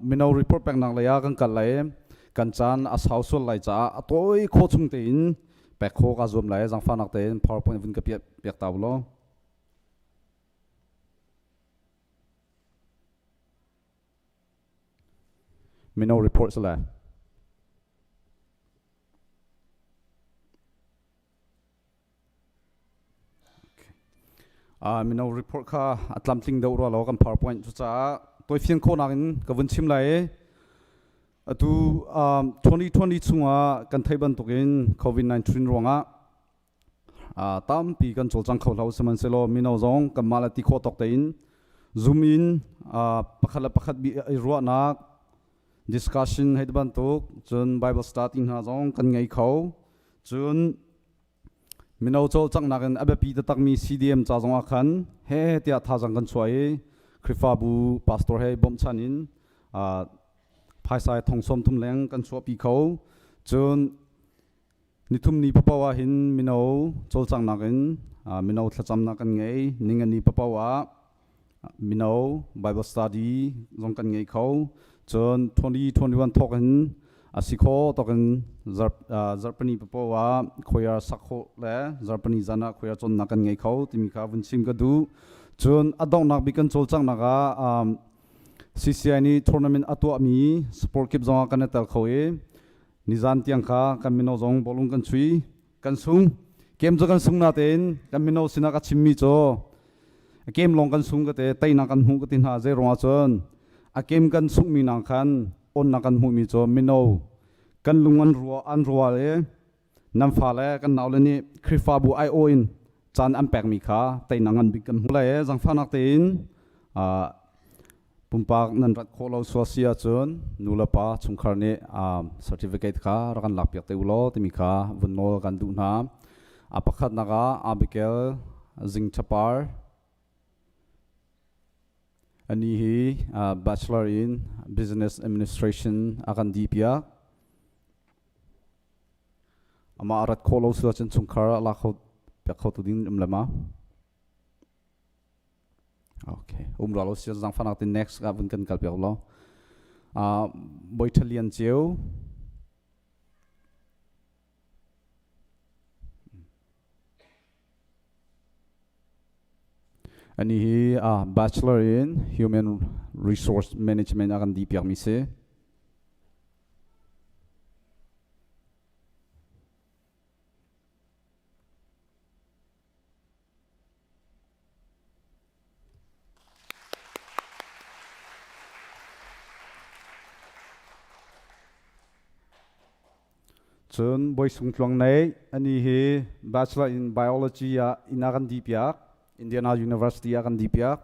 mino report peknak lei ah kan kal lai. Kan caan a sau sual lai caah a tawi khawh chung tein pek khawh ka zuam lai. Zangfahnak tein PowerPoint vun ka piak piak ta u law. Mino report sale. Mino report kha a tlamtling deuh rua lo kan PowerPoint cucaah tawifian khawhnak in ka vun chim lai i atu 2020 chungah kan theih bantukin COVID-19 ruangah tampi kan cawlcang kho hlo. Sihmanhsehlaw mino zong kanmah le ti khawh tawk tein Zoom in pakhat le pakhat i ruahnak discussion hei bantuk cun Bible study hna zong kan ngei kho. Cun mino cawlcanghnak in a biapi taktakmi CDM ca zong ah khan he tiah thazang kan chuah i Khrihfabu pastor he bawmhchan in phaisa thong 30 leng kan chuahpi kho. Cun nithum ni papoh ah hin mino cawlcanghnak in mino thlacamnak kan ngei. Ningani papoh ah mino Bible study zong kan ngei kho. Cun 2021 thawk in a si kho tawk in zarhpini papoh ah choir sak khawh le zarhpini zan ah choir cawnnak kan ngei kho timi kha vun chim ka duh. Cun a donghnak bik kan cawlcanghnak ah CCI nih tournament a tuahmi sport kip zong ah kan i tel kho i nizan tiang kha kan mino zong bawlung kan chui kan sung. Game cu kan sung natein kan mino sinah ka chimmi cu game lawng kan sung ka te, teinak kan hmuh ka ti hna. Zei ruangah cun a game kan sunghmi nak khan onnak kan hmuhmi cu mino kan lung an rua an rual i nan fale kan naule nih Khrihfabu aiawh in caan an pekmi kha teinak ngan bik kan hmu lai. Zangfahnak tein pumpak nan rat khawh lo sual si ahcun nu le pa chungkhar nih certificate kha rak kan lakpiak te u law timi kha vun nawl kan duh hna. A pakhatnak ah Abigail Zingchapar. Ani hi Bachelor in Business Administration a kan dih piak. Amah a rat khawh lo sual cun chungkhar a lak kho piak kho tu ding um le ma? Okay. Um lo si zangfahnak tin next ah vun kan kal piak lo. Boi Thalian Ceu. Ani hi Bachelor in Human Resource Management a kan di piak mi si. Cun Bawi Sung Tluang Nei, ani hi Bachelor in Biology ah inn ah kan dih piak. Indiana University ah kan dih piak.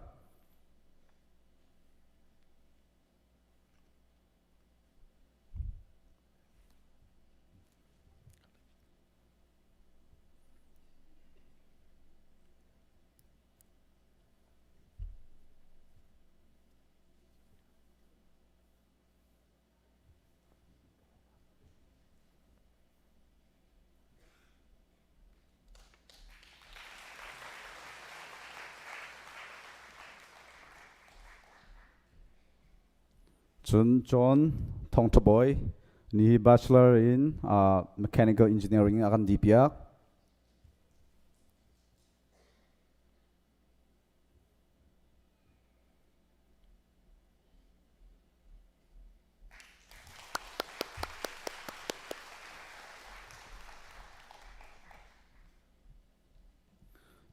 Cun John Thawng Tha Bawi ni Bachelor in Mechanical Engineering a kan dih piak.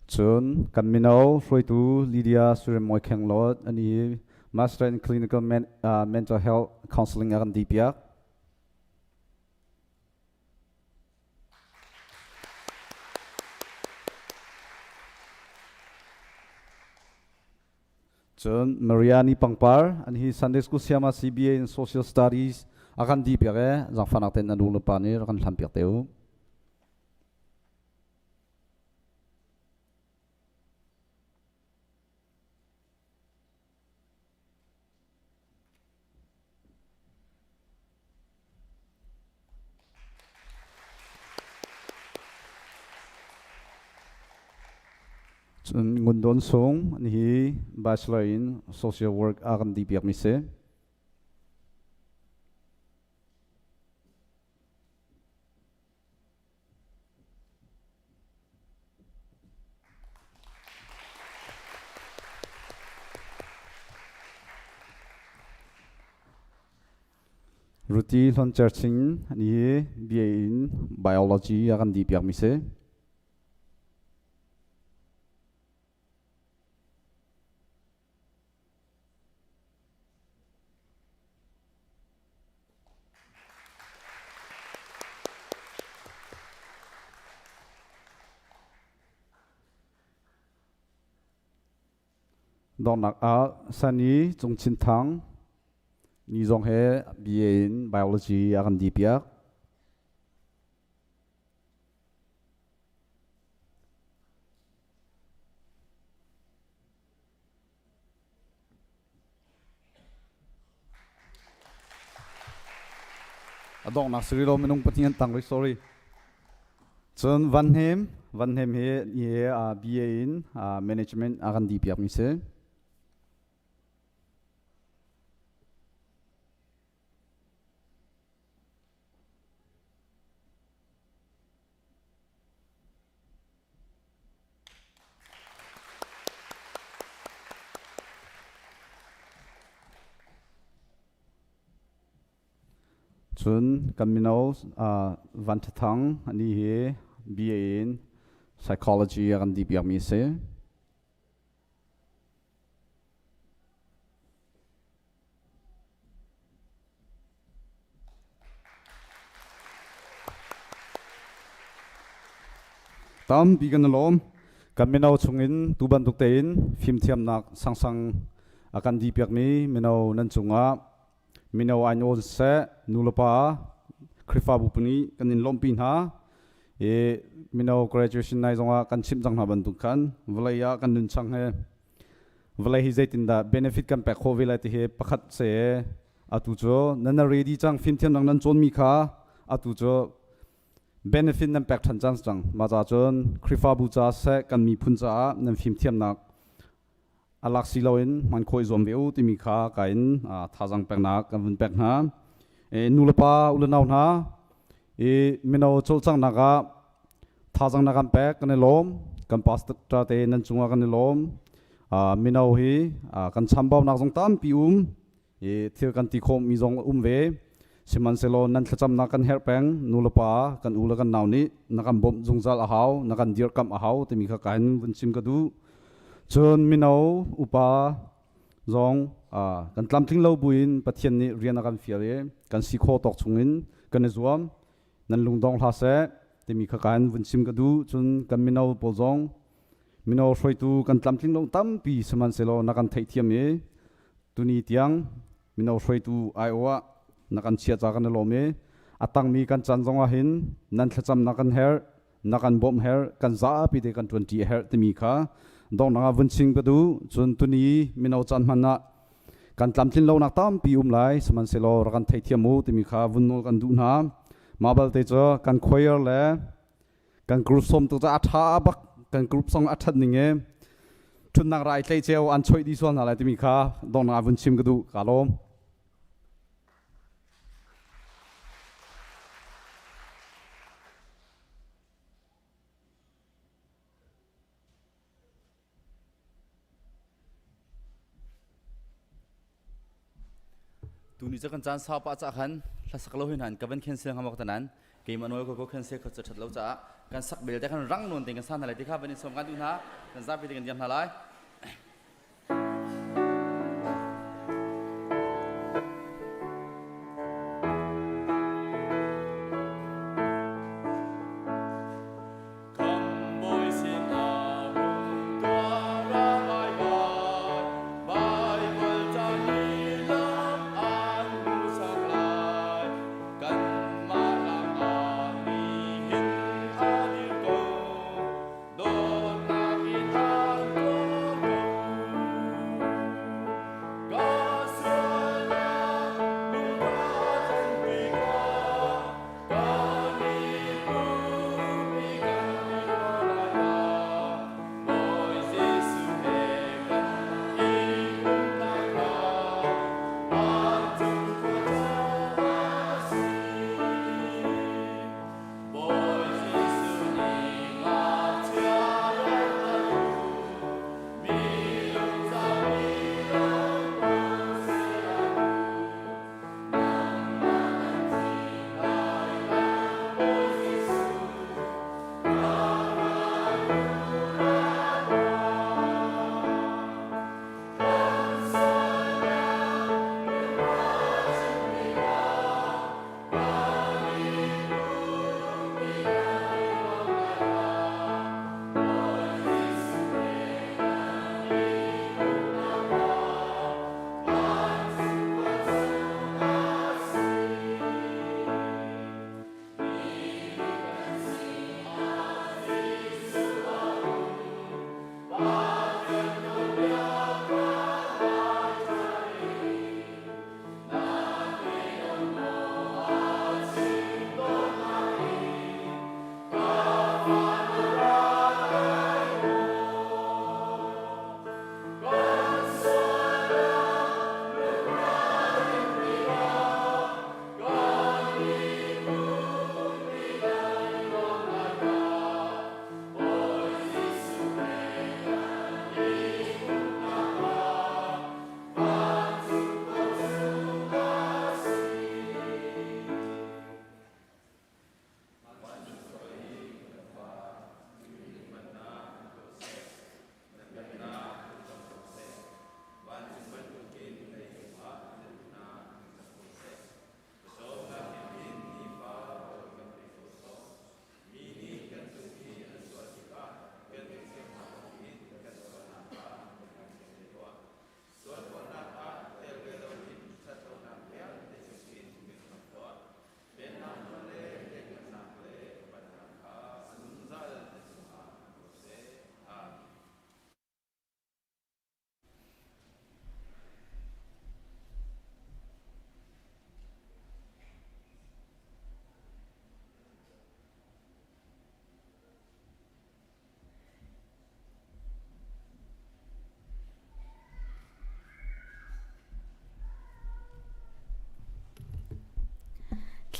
Cun kan mino hruaitu Lydia Suremoi Khenglawt an i Master in Clinical Mental Health Counseling a kan dih piak. Cun Maria Ni Pangpar an hi Sunday School siama CBA in Social Studies a kan dih piak e zangfahnak ten an u le pa nih rak kan hlam piak te u. Cun Ngun Dawn Sung hi bachelor in social work a kan dih piakmi si. Ruti Hlon Cer Ching nih BA in Biology a kan dih piakmi si. Donghnak ah Sunny Cung Chin Thang ni zong he BA in Biology a kan dih piak. A donghnak si rih lo minung pahnih an tang rih sorry. Cun Van Hnem Van Hnem hi ni BA in management a kan dih piakmi si. Cun kan mino Van Tha Thang ani hi BA in psychology a kan dih piakmi a si. Tampi kan i lawm. Kan mino chungin tu bantuk tein fimthiamnak sangsang a kan dihpiakmi mino nan cungah mino ai nawn seh nulepa Khrihfabu nih kan in lawmhpi hna. I mino graduation nai zongah kan chimh cang hna bantuk khan vawlei ah kan nun chang he vawlei hi zeitindah benefit kan pek khawh ve lai ti hi pakhat se atu cu nan ready cang fimthiamnak nan cawnmi kha atu cu benefit nan pek ṭhan cang cang mah ca cun Khrihfabu ca seh kan miphun caah nan fimthiamnak a lak si loin hman khawh i zuam ve u timi kha ka in thazang peknak kan vun pek hna. Nu le pa u le nau hna i mino cawlcanghnak ah thazang na kan pek kan i lawm kan pastor te nan cungah kan i lawm mino hi kan chambaunak zong tampi um i thil kan ti khawhmi zong um ve sihmanhsehlaw nan thlacamnak kan herh peng nu le pa kan u le kan nau nih na kan bawmh zungzal a hau na kan dirkamh a hau timi kha ka in vun chim ka duh cun mino upa zong kan tlamtling lo buin Pathian nih rian a kan fial i kan si khawh tawk chungin kan i zuam nan lungdong hlah seh timi kha ka in vun chim ka duh cun kan mino pawl zong mino hruaitu kan tlamtling lo tampi sihmanhsehlaw na kan theihthiam i tuni tiang mino hruaitu aiawh ah na kan chia ca kan i lawm i a tangmi kan caan zong ah hin nan thlacam na kan herh na kan bawmh herh kan zapi te kan ṭuanṭi a herh timi kha donghnak ah vun chim ka duh cun tuni mino caan hman ah kan tlamtlin lonak tampi um lai sihmanhsehlaw rak kan theithiam u timi kha vun nawl kan duh hna mah balte cu kan choir le kan group som tu cu a ṭha bak kan group song a ṭhat ning e ṭhutnak rai tlei ceu an choih dih sual hna lai timi kha donghnak ah vun chim ka duh ka lawm. Tuni cu kan caan sau pah cah khan hlasak lo hin han ka van cancel hnga maw ka tanan keimah nawl ko ko cancel kho cu that lo caah kan sak bel te khan rang nawn te kan sa hna lai ti kha van in sawm kan duh hna kan zapi te kan diam hna lai.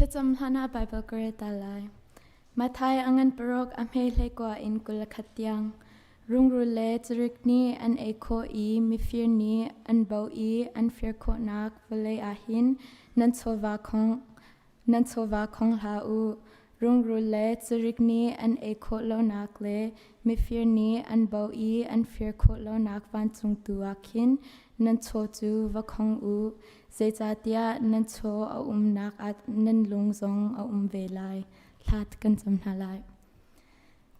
Thlacam hlan ah Baibal ka rel ta lai. Matthai a ngan paruk a hme hleikua in 21 tiang. Rungrul le cirik nih an ei khawh i mifir nih an bo i an fir khawhnak vawlei ah hin nan chawva khong nan chawva khong hlah u. Rungrul le cirik nih an ei khawh lonak le mifir nih an bo i an fir khawh lonak vancung tu ah khin nan chaw cu va khong u. Zeicahtiah nan chaw a umnak ah nan lung zong a um ve lai. Hlat kan cam hna lai.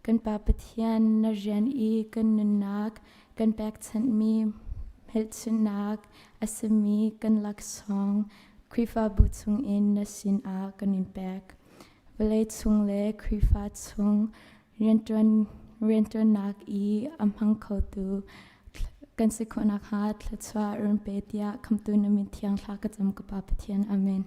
Kan Pa Pathian, na rian i kan nunnak kan pekchanhmi hmelchunhnak a simi kan laksawng Khrihfabu chungin na sinah kan in pek. Vawlei chung le Khrihfa chung rianṭuan rianṭuannak i a hmang khotu kan si khawh nakhnga thluachuah run pe tiah khamtu na min thiang thla ka cam ka Pa Pathian. Amen.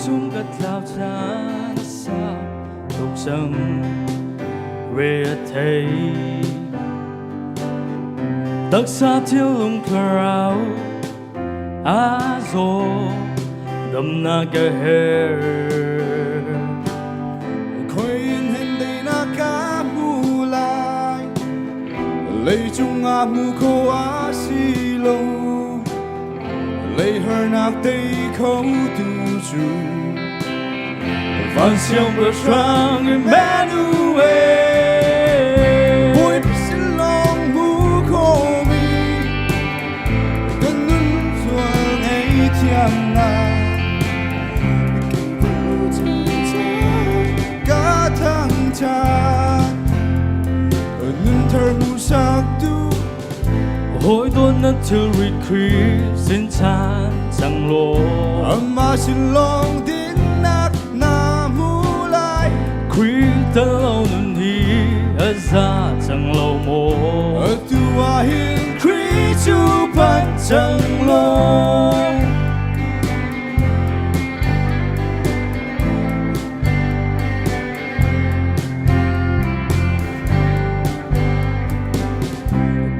chung ka tlau caan sau tuk cang re a thei taksa thinlung thlarau a zaw damnak ka herh Khoi in hen dei na ka hmu lai Leicung ah hmu kho a si lo Lei harnak tei kho tu cu Van siangpahrang Emmanuel Bawipa sin lawng hmu khomi Kan nun sual ngaihthiamnak Ka thangṭhat Nun thar hmuhsaktu Hawi dawt na thilri Khrih sin chan cang law Amah sin lawng dinnak na hmu lai Khrih tel lo nun hi a za cang lo maw Atu ah hin Khrih cu phan cang law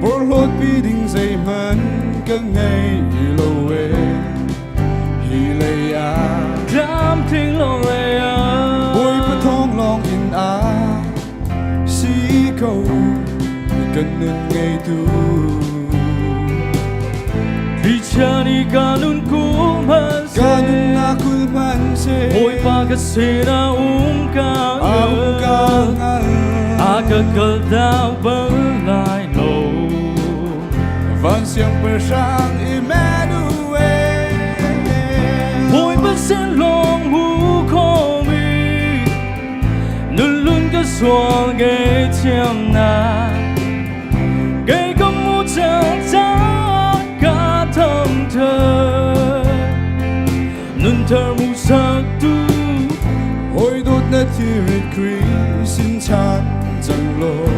Porhlawt pi ding zeihmanh ka ngei lo e hi lei ah Tlamtling lo lei ah Bawipa thawng lawng in a si ko kan nun ngeitu Thlichia ka nun kul Ka nunnak kul hmanhseh Bawipa ka sinah um ka um ka hngal A ka kaltak bal lai lo Van siangpahrang Emmanuel Bawipa sin lawng hmu khomi Nunlun ka sual ngaihthiamnak Kei ka mu cang ca ka thangṭhat nun thar mu saktu Hawi dawt na thirit Khrih sin chan cang law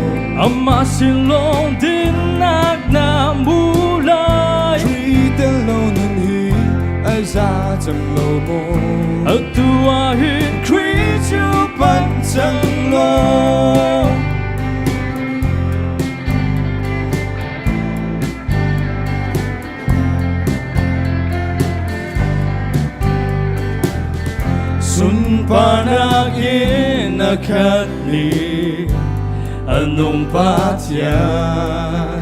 Amah sin lawng dinnak na mu lai Khrih tel lo nun hi a za cang lo maw Atu ah hin Khrih cu panh cang law Sunparnak in a khatmi a nung Pathian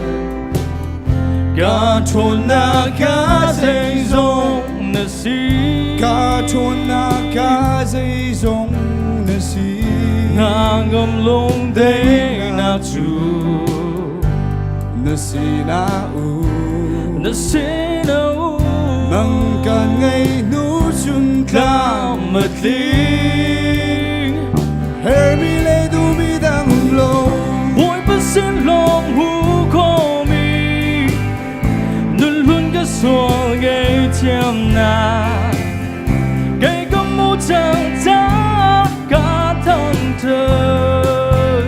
Ka ṭhawnnak ka zeizong na si Ka ṭhawnnak ka zeizong na si Ngangam lung daihnak cu na sinah um na sinah um Nang kan ngei hnu cun tlam a tling Hermi le duhmi dang um lo Bawipa sin lawng hu khomi nun hlun ka sual ngaihthiamnak Kei ka mu cang ca ka thangṭhat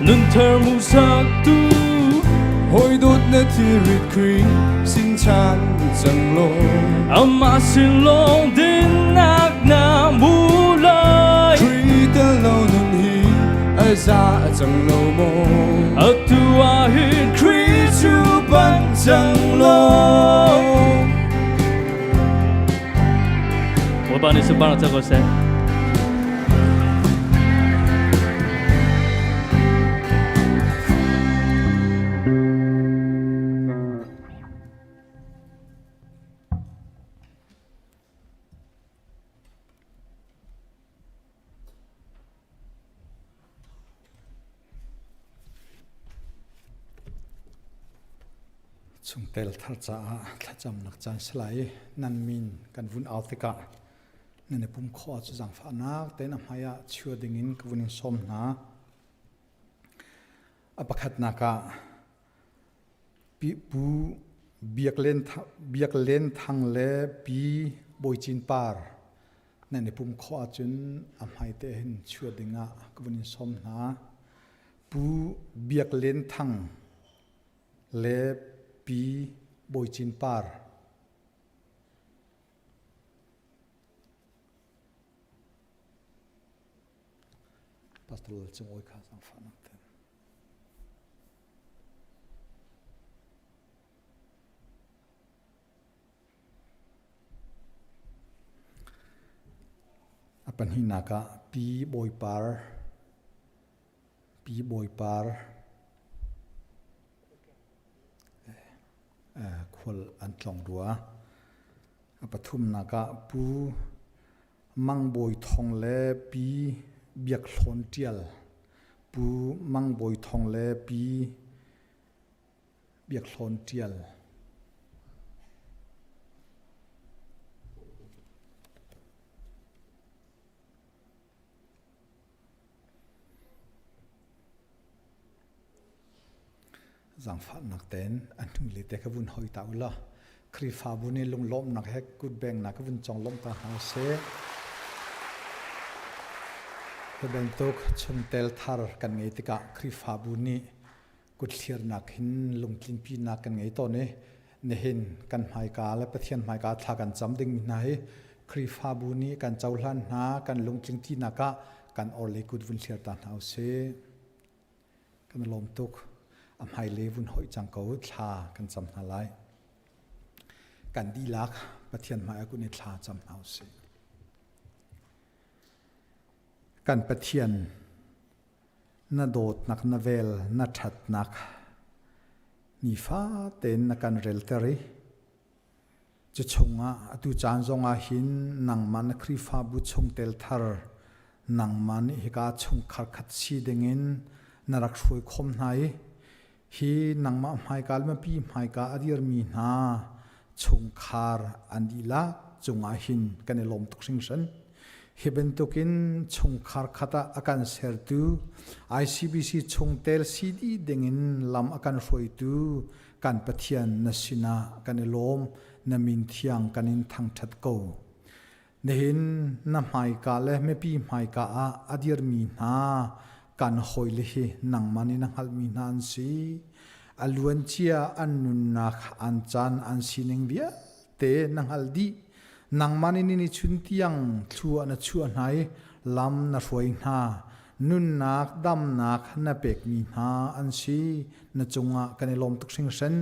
nun thar mu saktu Hawi dawt na thirit Khrih sin chan cang law Amah sin lawng dinnak na mu lai Khrih tel lo nun hi a za cang lo maw Atu ah hin Khrih cu panh cang law Bawipa nih sunparnak co ko seh. Chungtel thar caah thlacamnak caan si lai i nan min kan vun au tikah nan i pum khawh ahcun zaangfahnak tein a hmai ah chia dingin ka vun in sawm hna. A pakhatnak ah Pu Biak Len Thang le Pi Bawi Cin Par nan i pum khawh ahcun a hmaite hin chuah dingah ka vun in sawm hna. Pu Biak Len Thang le Pi Bawi Cin Par. Pastor Lal Cung Awi kha zaangfahnak ten. A pahnihnak ah Pi Bawi Par, Pi Bawi Par khual an tlawng rua. A pathumnak ah Pu Mang Bawi Thawng le Pi Biak Hlawn Ṭial, Pu Mang Bawi Thawng le Pi Biak Hlawn Ṭial. Zaangfahnak tein a hnulei te kha vun hoi ta u law Khrihfabu nih lunglawmhnak he kutbengnak ka vun conglawmh ta hna seh. Hi bantuk chungtel thar kan ngei tikah Khrihfabu nih kutthlirnak hin lungtlinpinak kan ngei tawn i nihin kan hmaika le Pathian hmaika thla kan cam dingmi hna hi Khrihfabu nih kan cohlan hna kan lungtling tinak ah kan orhlei kut vun thlir ta hna usih. Kan i lawm tuk. A hmailei vun hoih cang ko thla kan cam hna lai. Kan dihlak Pathian hmai ah kun i thla cam hna usih. Kan Pathian na dawtnak na vel na ṭhatnak nifa tein na kan relter i cu chungah atu caan zongah hin nangmah na Khrihfabu chungtel thar nangmah nih hika chungkhar khat si dingin na rak hruai khom hna i hi nangmah hmaika le mipi hmaika a dirmi hna chungkhar an dihlak cungah hin kan i lawm tuk hringhran. Hi bantukin chungkhar khat ah a kan sertu ICBC chungtel si dih dingin lam a kan hruaitu kan Pathian na sinah kan i lawm, na min thiang kan in thangṭhat ko. Nihin na hmaika le mipi hmaika ah a dirmi hna kan hawile hi nangmah nih na hngalhmi hna an si. A luancia an nunnak, an caan, an sining vialte na hngalh dih. Nangmah nih ni chun tiang thlua na chuah hna i lam na hruai hna. Nunnak, damnak na pekmi hna an si. Na cungah kan i lawm tuk hringhran.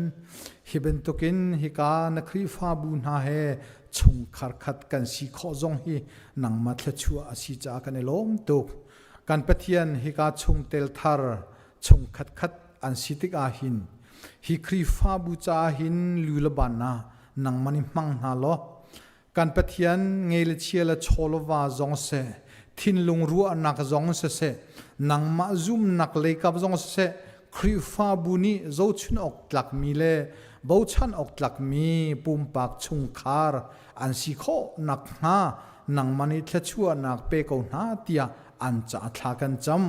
Hi bantukin hika na Khrihfabu hna he chungkhar khat kan si khawh zong hi nangmah thluachuah a si caah kan i lawm tuk. Kan Pathian hika chungtel thar chungkhat khat an si tik ah hin hi Khrihfabu caah hin lu le ban ah nangmah nih hmang hna law kan Pathian ngei le chia le chaw le va zong seh thinlung ruahnak zong siseh nangmah zumnak leikap zong siseh Khrihfabu nih zohchun awk tlakmi le bochan awk tlakmi pumpak chungkhar an si khawh nakhnga nangmah nih thluachuahnak pe ko hna tiah an ca thla kan cam.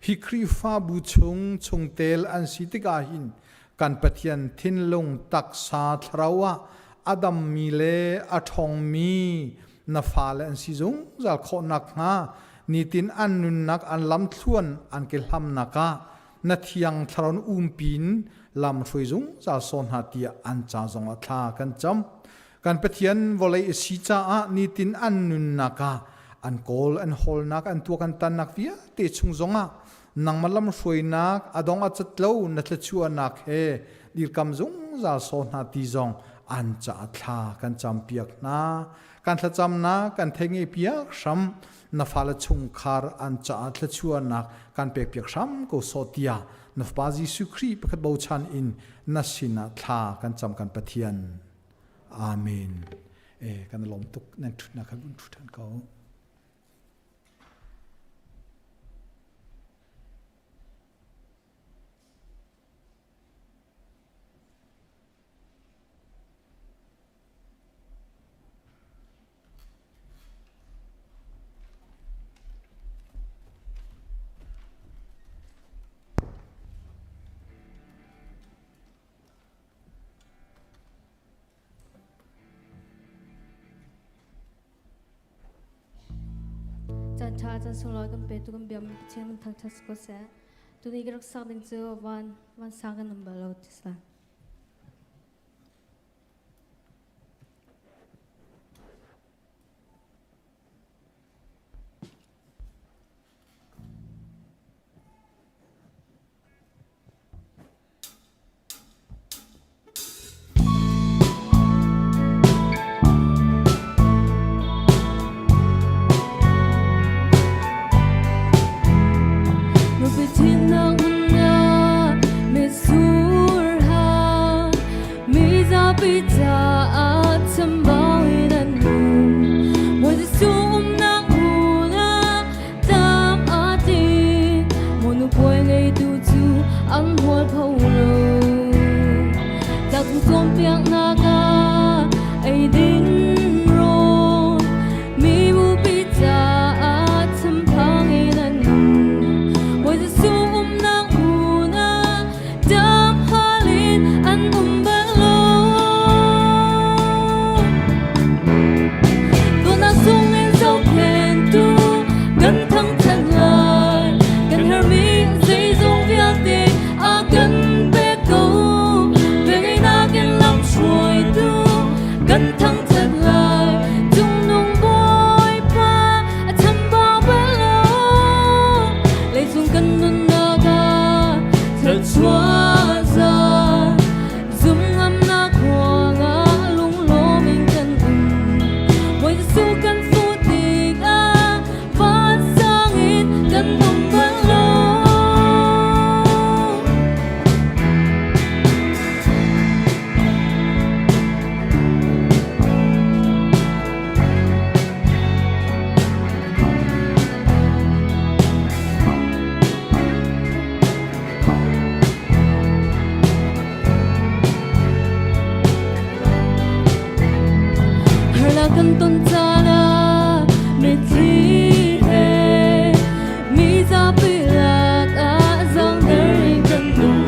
Hi Khrihfabu chung chungtel an si tikah hin kan Pathian thinlung taksa thlarau ah a dammi le a ṭhawngmi na fale an si zungzal khawh nakhnga nitin an nunnak an lamthluan an ke hlamnak ah na thiang thlarau na umpi in lam hruai zungzal sawn hna tiah an ca zongah thla kan cam. Kan Pathian vawlei a si caah nitin an nunnak ah an kawl an hawlnak an tuak an tannak vialte chung zongah nangmah lamhruainak a dong a cat lo na thluachuahnak he dirkam zungzal saw hna ti zong an caah thla kan campiak hna. Kan thlacamnak kan thei ngei piak hram na fale chungkhar an caah thluachuahnak kan pekpiak hram ko sawh tiah na Fapa Jesuh Khrih pakhat bochan in na sinah thla kan cam kan Pathian. Amen. Eh kan lawm tuk nan thutnak khan vun thu than ko. Caan ṭha caan sunglawi kan petu kan biakmi Pathian kan thangṭhat si ko seh. Tuni ka rak sak ding cu van van sang kan um bal lo ti sa. zapi caah chambau in an um. Bawi Jesuh umnak hmun ah tlam a tling. Monu puai ngeitu cu an hmual pho lo. Tlangcung cawnpiaknak ah eidin rawl mi bupi caah thinphang in an um. Bawi Jesuh umnak hmun ah dam hal in an um bal lo. Tunak chungin zohkhenhtu kan thangṭhat lai. Kan herhmi zeizong vialte a kan pek ko. Velngeihnak in lamhruaitu kan thangṭhat lai. Cungnung Bawipa a chambau bal lo. Leicung kan nunnak ah thluachuah za. Zumngamnak ruangah lunglawm in kan um. Bawi Jesuh kan fuh tikah vansang in kan um bal lo. Harnak kan ton caan ah mitthli he mi zapi lakah zangder in kan um.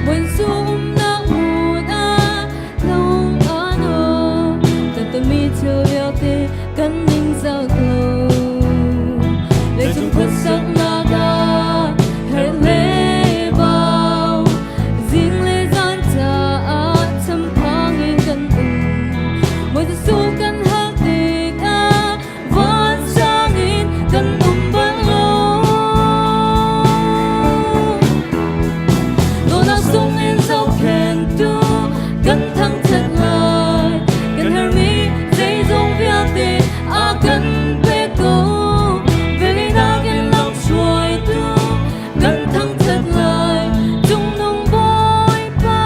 Bawi umnak hmun ah lung aa nuam. Tatami thil vialte kan ningzak lo. Leicung khuasaknak ah herh le bau. Zing le zan caah thinphang in kan um. Bawi Jesuh kan hal tikah vansang in kan um bal lo. Dawtnak sung in zohkhenhtu kan thangṭhat lai. Kan herhmi zeizong vialte a kan pek ko. Velngeihnak in lamhruaitu kan thangṭhat lai. Cungnung Bawipa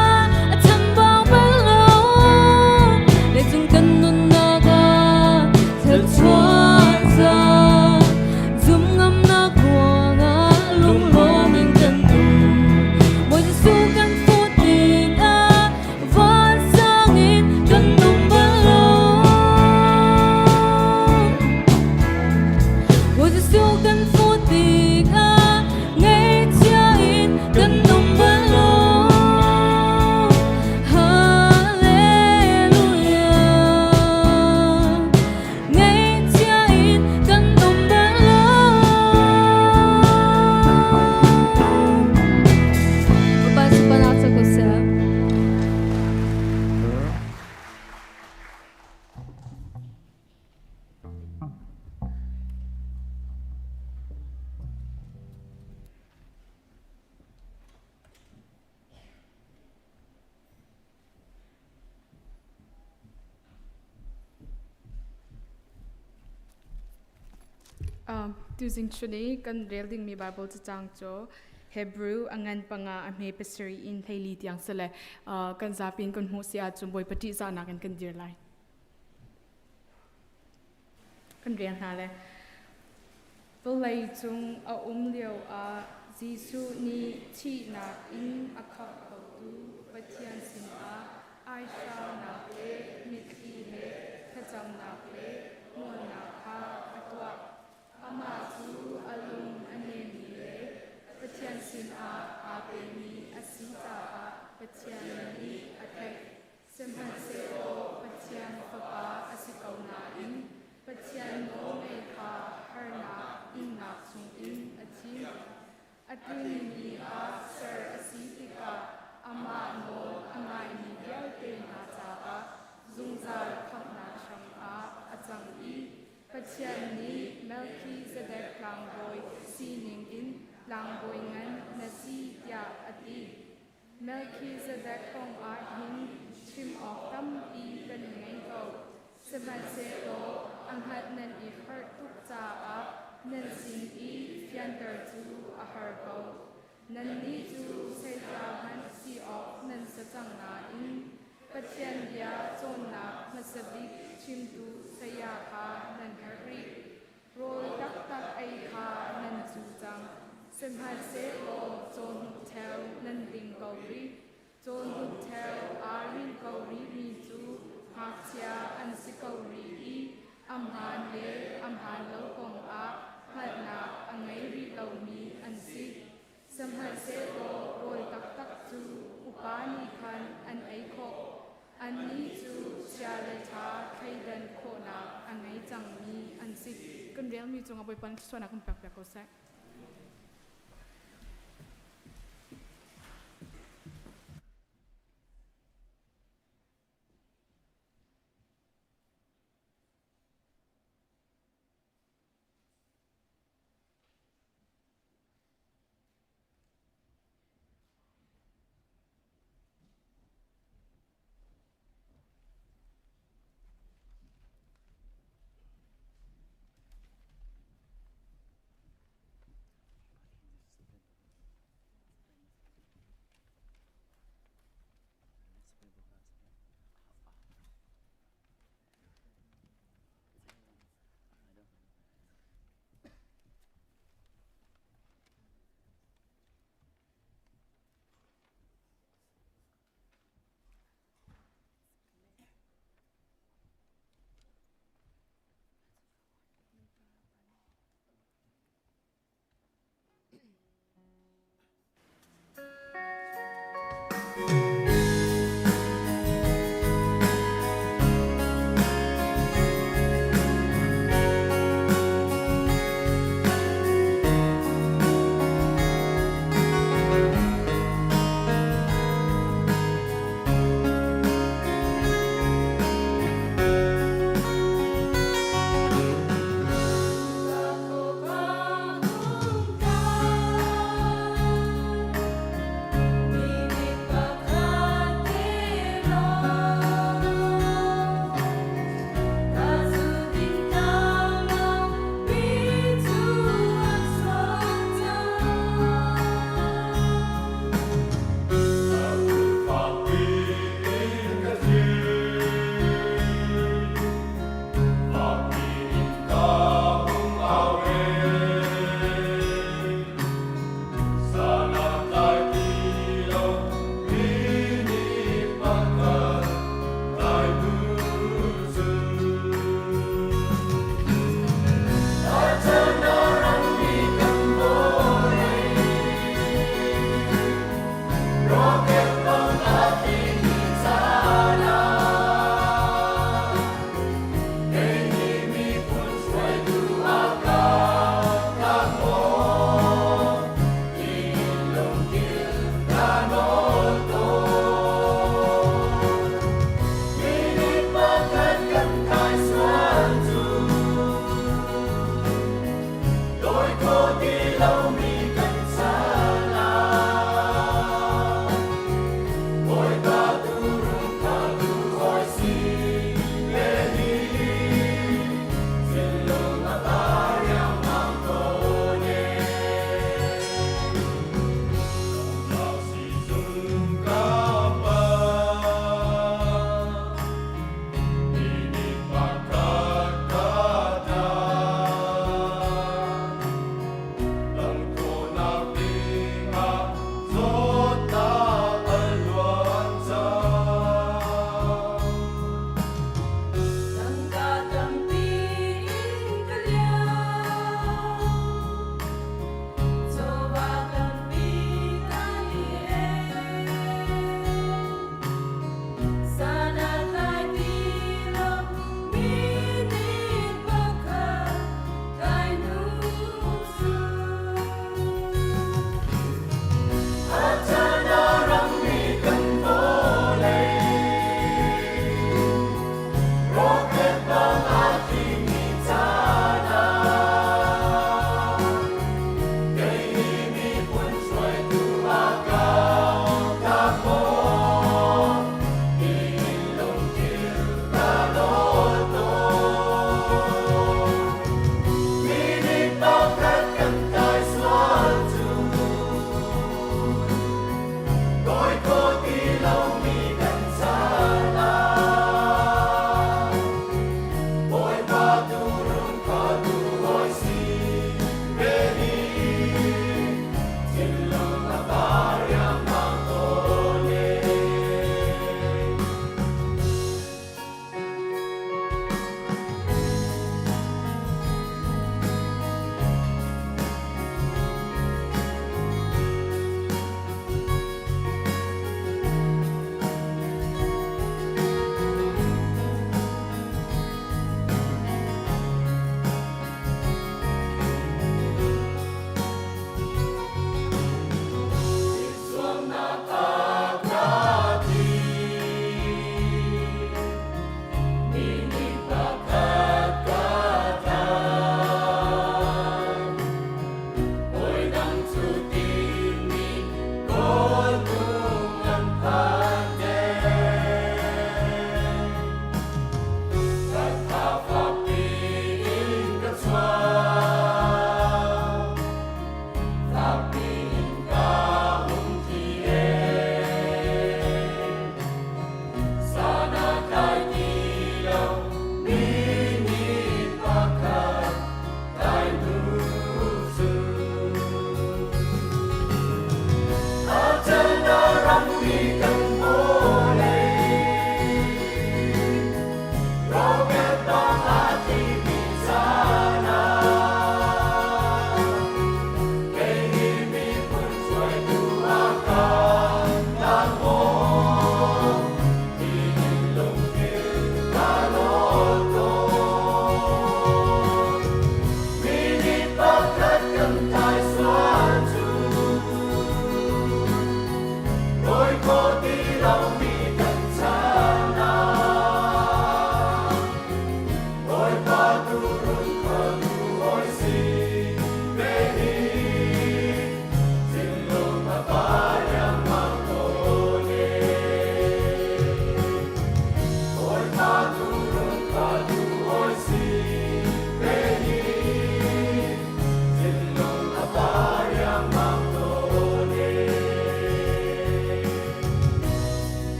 a chambau bal lo. Leicung kan nunnak ah thluachuah za. Zumngamnak ruangah lunglawm in kan um. Bawi Jesuh kan fuh tikah vansang in kan um bal lo. Bawi Jesuh kan fuh tikah ngaihchia in kan um bal lo. Hallelujah. Ngaihchia in kan um bal lo. Bapak Supana ko sir. Tuzing chun i kan rel dingmi Bible cacang cu Hebrew a ngan panga a hme pasarih in hleili tiang si le kan zapi in kan hmuh si ahcun Bawipa ṭihzahnak in kan dir lai. Kan rel hna le vawlei cung a um lio ah Jesuh nih thihnak in a khamh khotu Pathian sinah aihraunak le mitthli he thlacamnak le nawlnak kha a tuah. Amah cu a lung a nemmi le Pathian sinah aa pemi a si caah Pathian nih a theih. Sihmanhsehlaw Pathian Fapa a si ko nain Pathian nawlngeih kha harnak innak chungin a thim. A tlinmi ah ser a si tikah amah nawl a ngaimi vialte hna caah zungzal khamhnak hrangah a cang i Pathian nih Melkhizedek tlangbawi sining in tlangbawi ngan na si tiah a ti. Melkhizedek kong ah hin chim awk tampi kan ngei ko. Sihmanhsehlaw a hngalh nan i harh tuk caah nan sin i fianter cu a har ko. Nannih cu saihla hmanh si awk nan si cang nain Pathian chimtu saya kha nan herh rih. Rawl taktak ei kha nan cu cang. Sihmanhsehlaw cawhnuk ṭheo nan ding ko rih. Cawhnuk ṭheo aa rin ko rihmi cu ngakchia an si ko rih i a hmaan le a hmaan lo kong ah hngalhnak a ngei rih lomi an si. Sihmanhsehlaw rawl taktak cu upa nih khan an ei khawh. Annih cu chia le ṭha thleidan khawhnak a ngei cangmi an si. Kan relmi cungah Bawipa nih thluachuahnak kan pekpiak ko seh.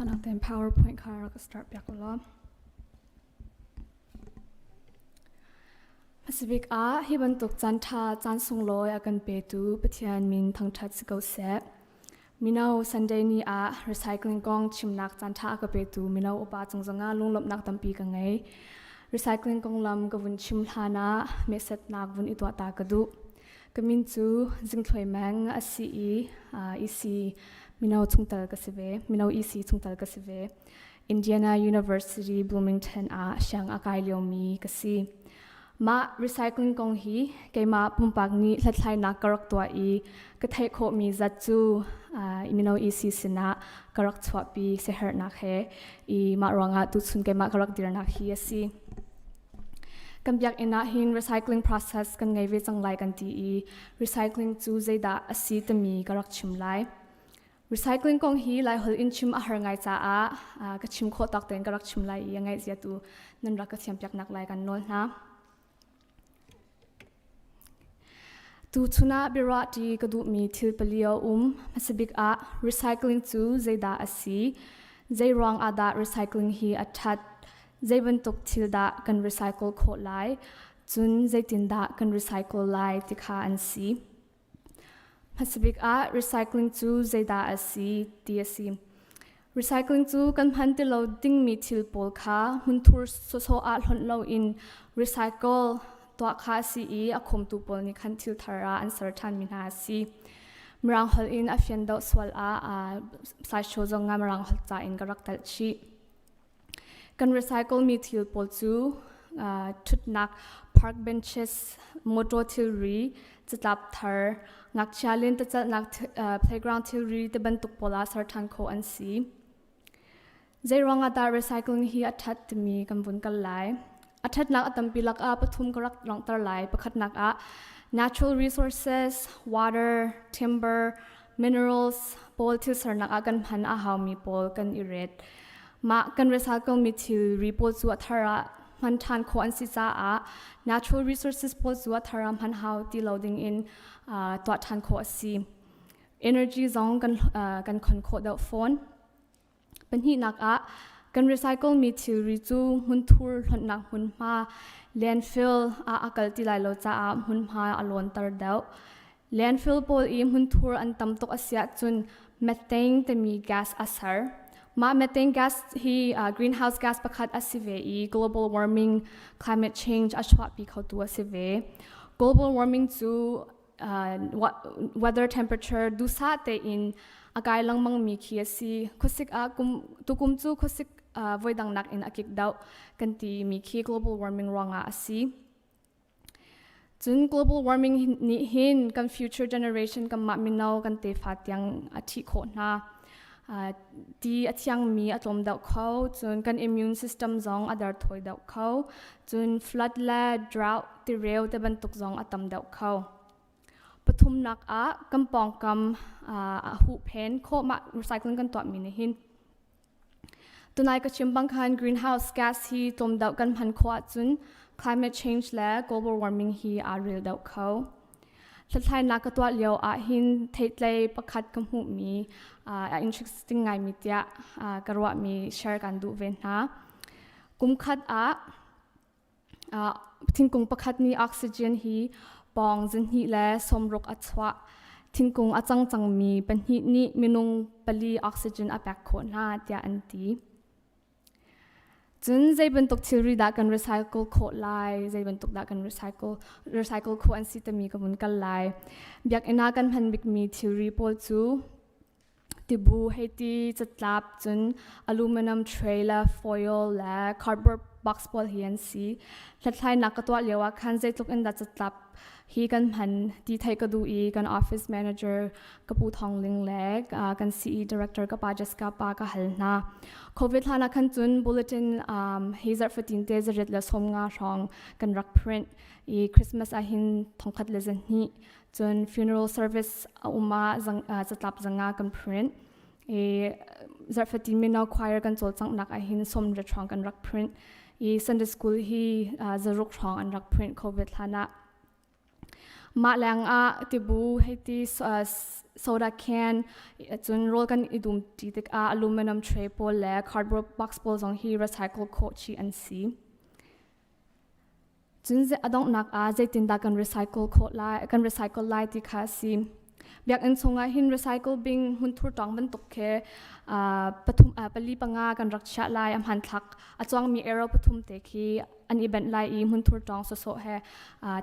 Zaangfahnak tein PowerPoint kha rak start piak ulaw. Hmasabik ah hi bantuk caan ṭha caan sunglawi a kan petu Pathian min thangṭhat si ko seh. Mino Sunday ni ah recycling kong chimnak caan ṭha a ka petu mino upa cung zongah lunglawmhnak tampi ka ngei. Recycling konglam ka vun chim hlan ah mehsetnak vun i tuah ta ka duh. Ka min cu Zingthluai Meng a si i EC mino chungtel ka si ve. Mino EC chungtel ka si ve. Indiana University Bloomington ah siang a kai liomi ka si. Mah recycling kong hi keimah pumpak nih hlathlainak ka rak tuah i ka theih khawhmi zat cu mino EC sinah ka rak chuahpi siaherhnak he i mah ruangah tuchun keimah ka rak dirnak hi a si. Kan biakinn ah hin recycling process kan ngei ve cang lai kan ti i recycling cu zeidah a si timi ka rak chim lai. Recycling kong hi Laiholh in chim a har ngai caah ka chim khawh tawk tein ka rak chim lai i a ngaihzia tu nan rak ka thiampiaknak lai kan nawl hna. Tu chun ah biaruah ṭi ka duhmi thil pali a um. Hmasabik ah recycling cu zeidah a si? Zei ruang ah dah recycling hi a ṭhat? Zei bantuk thil dah kan recycle khawh lai? Cun zeitindah kan recycle lai ti kha an si. Hmasabik ah recycling cu zeidah a si ti a si. Recycling cu kan hman ti lo dingmi thil pawl kha hmunthur sawsawh ah hlonh loin recycle tuah kha a si i a khawmtu pawl nih khan thil thar ah an ser ṭhanmi hna a si. Mirang holh in a fian deuh sual ah slideshow zong ah Mirang holh ca in ka rak telh chih. Kan recycle mi thil pawl cu ṭhutnak park benches, motor thilri, catlap thar, ngakchia lentecelhnak playground thilri ti bantuk pawl ah ser ṭhan khawh an si. Zeiruang ah dah recycling hi a ṭhat timi kan vun kal lai. A ṭhatnak a tampi lakah pathum ka rak langhter lai. Pakhatnak ah natural resources, water, timber, minerals pawl thil sernak ah kan hman a haumi pawl kan i ret. Mah kan recycle mi thilri pawl cu a thar ah hman ṭhan khawh an si caah natural resources pawl cu a thar ah hman hau ti lo ding in tuah ṭhan khawh a si. Energy zong kan kan khon khawh deuh fawn. Pahnihnak ah kan recycle mi thilri cu hmunthur hlonhnak hmunhma landfill ah a kal ti lai lo caah hmunhma a lawnter deuh. Landfill pawl i hmunthur an tam tuk a si ahcun methane timi gas a ser. Mah methane gas hi greenhouse gas pakhat a si ve i global warming, climate change a chuahpi khotu a si ve. Global warming cu weather temperature duhsah tein a kai lengmang mi khi a si. Khuasik ah kum tukum cu khuasik voidang nak in a kik deuh kan ti mi khi global warming ruangah a si. Cun global warming nih hin kan future generation kanmah mino kan tefa tiang a ṭhih khawh hna. Ti a thiangmi a tlawm deuh kho, cun kan immune system zong a derthawi deuh kho, cun flood le drought tireu te bantuk zong a tam deuh kho. Pathumnak ah kan pawngkam a huhphen khawh mah recycling kan tuahmi nih hin Tunai ka chim bang khan greenhouse gas hi tlawm deuh kan hman khawh ahcun climate change le global warming hi aa rel deuh kho. Hlathlainak ka tuah lio ah hin theihtlei pakhat ka hmuhmi a interesting ngaimi tiah ka ruahmi share kan duh ve hna. Kum khat ah Thingkung pakhat nih oxygen hi pawng zahnih le sawmruk a chuah. Thingkung a cang cangmi pahnih nih minung pali oxygen a pek khawh hna tiah an ti. Cun zei bantuk thilri dah kan recycle khawh lai, zei bantuk dah kan recycle, recycle khawh an si timi ka vun kal lai. Biakinn ah kan hman bikmi thilri pawl cu Tibu hei ti catlap cun aluminum tray le foil le cardboard box pawl hi an si. Hlathlainak ka tuah lio ah khan zeitluk in dah catlap hi kan hman ti theih ka duh i kan office manager ka pu Thawng Ling le kan CE director ka pa Jessica pa ka hal hna. Covid hlan ah khan cun bulletin um, hi zarh fatin te zariat le 50 hrawng kan rak print i Christmas ah hin thongkhat le zahnih Cun funeral service a um ah catlap zanga kan print. I zarhfatin mino choir kan cawlcanghnak ah hin 100 hrawng kan rak print. I Sunday school hi zaruk hrawng an rak print COVID hlan ah. Mah leng ah tibu hei ti soda can cun rawl kan i dum ṭi tikah aluminum tray pawl le cardboard box pawl zong hi recycle khawh chih an si. Cun a donghnak ah zeitindah kan recycle khawh lai, kan recycle lai ti kha a si. Biakinn chungah hin recycle bing hmunthur tawng bantuk khi pathum pali panga kan rak chiah lai. A hmanthlak a cuangmi arrow pathum te khi an i benh lai i hmunthur tawng sawsawh he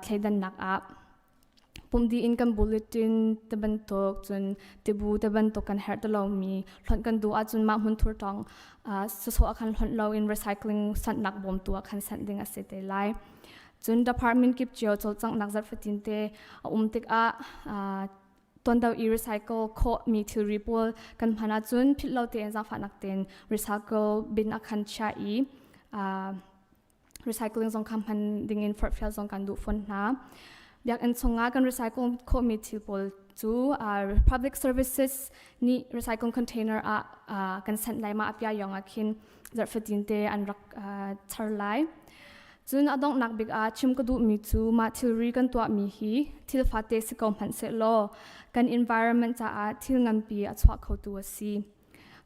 thleidannak ah pumdi in kan bulletin te bantuk cun tibu te bantuk kan herh ti lomi hlonh kan duh ahcun mah hmunthur tawng sawsawh ah khan hlonh loin recycling sanhnak bawmtu ah khan sanh ding a si te lai. Cun department kip cio cawlcanghnak zarh fatin te a um tikah tuando i recycle khawhmi thilri pawl kan hman ahcun philh lo tein zaangfahnak tein recycle bin ah khan chiah i recycling zong kha hman dingin forhfial zong kan duh fawn hna. Biakinn chungah kan recycle khawhmi thil pawl cu public services nih recycling container ah kan sanh lai ma apia yong ah khin zarh fatin te an rak char lai. Cun a donghnak bik ah chim ka duhmi cu mah thilri kan tuahmi hi thil fate si ko hmanh sehlaw kan environment caah thil nganpi a chuah khotu a si.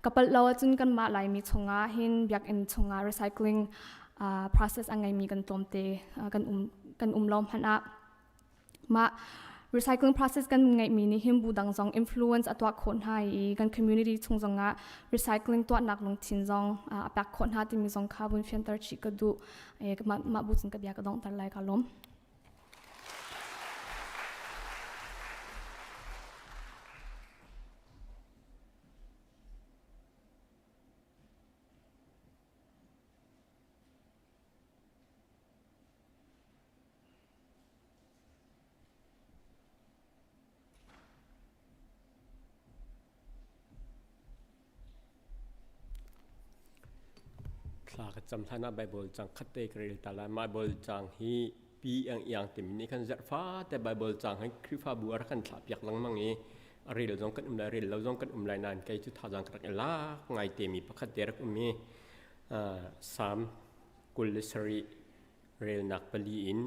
Ka palh lo ahcun kanmah Laimi chungah hin biakinn chungah recycling process a ngeimi kan tlawmte kan um lo hmanh ah Mah recycling process kan ngeihmi nih hin bu dang zong influence a tuah khawh hna i kan community chung zongah recycling tuahnak lungthin zong a pek khawh hna timi zong kha vun fianter chih ka duh. Mah bu cun ka bia ka donghter lai ka lawm. Thla ka cam hlan ah Bible cang khat te ka rel ta lai. Bible cang hi pi ang iang timi nih khan zarh fate Bible cang hi Khrihfabu a rak kan thlah piak lengmang i a rel zong kan um lai rel lo zong kan um lai nain kei cu thazaang ka rak i lak ngai te mi pakhat te rak um i Salm 27 Relnak pali in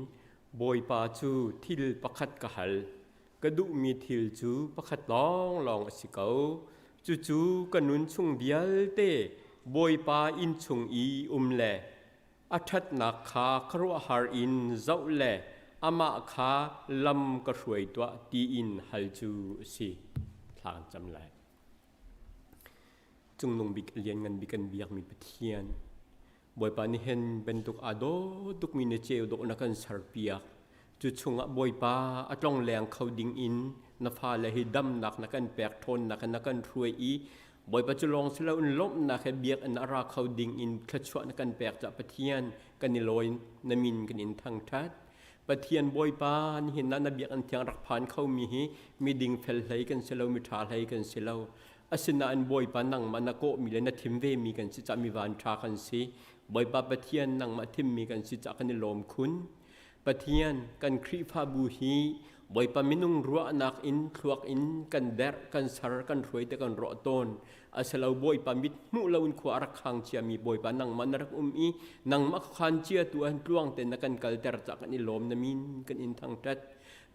Bawipa cu thil pakhat ka hal, ka duhmi thil cu pakhat lawnglawng a si ko. Cucu ka nun chung vialte Bawipa inn chung i um le a ṭhatnak kha khuaruahhar in zoh le amah kha lam ka hruai tuah tiin hal cu a si. Thla kan cam lai. Cungnung bik a lianngan bik kan biakmi Pathian, Bawipa nih hin bantuk aa dawh tukmi na ceu dawh na kan serpiak. Cu chungah Bawipa a tlongleng kho ding in na fale hi damnak na kan pek ṭhawnnak na kan hruai i Bawipa cu lawng si loin lawmhnak he biakinn a ra kho ding in thluachuah na kan pek caah Pathian kan i lawi na min kan in thangṭhat. Pathian Bawipa nihin ah na biakinn thiang rak phan khomi hi miding fel hlei kan si lo mi ṭha hlei kan si lo. Asinain Bawipa nangmah na kawhmi le na thim vemi kan si caah mi vanṭha kan si. Bawipa Pathian nangmah thimmi kan si caah kan i lawm khun. Pathian kan Khrihfabu hi Bawipa minung ruahnak in thluak in kan derh, kan ser, kan hruai te kan rawh tawn. Asilo Bawipa mit hmuh loin khua a rak khang ciami Bawipa nangmah na rak um i nangmah khuakhan cia tu ah tluang tein na kan kalter caah kan i lawm na min kan in thangṭhat.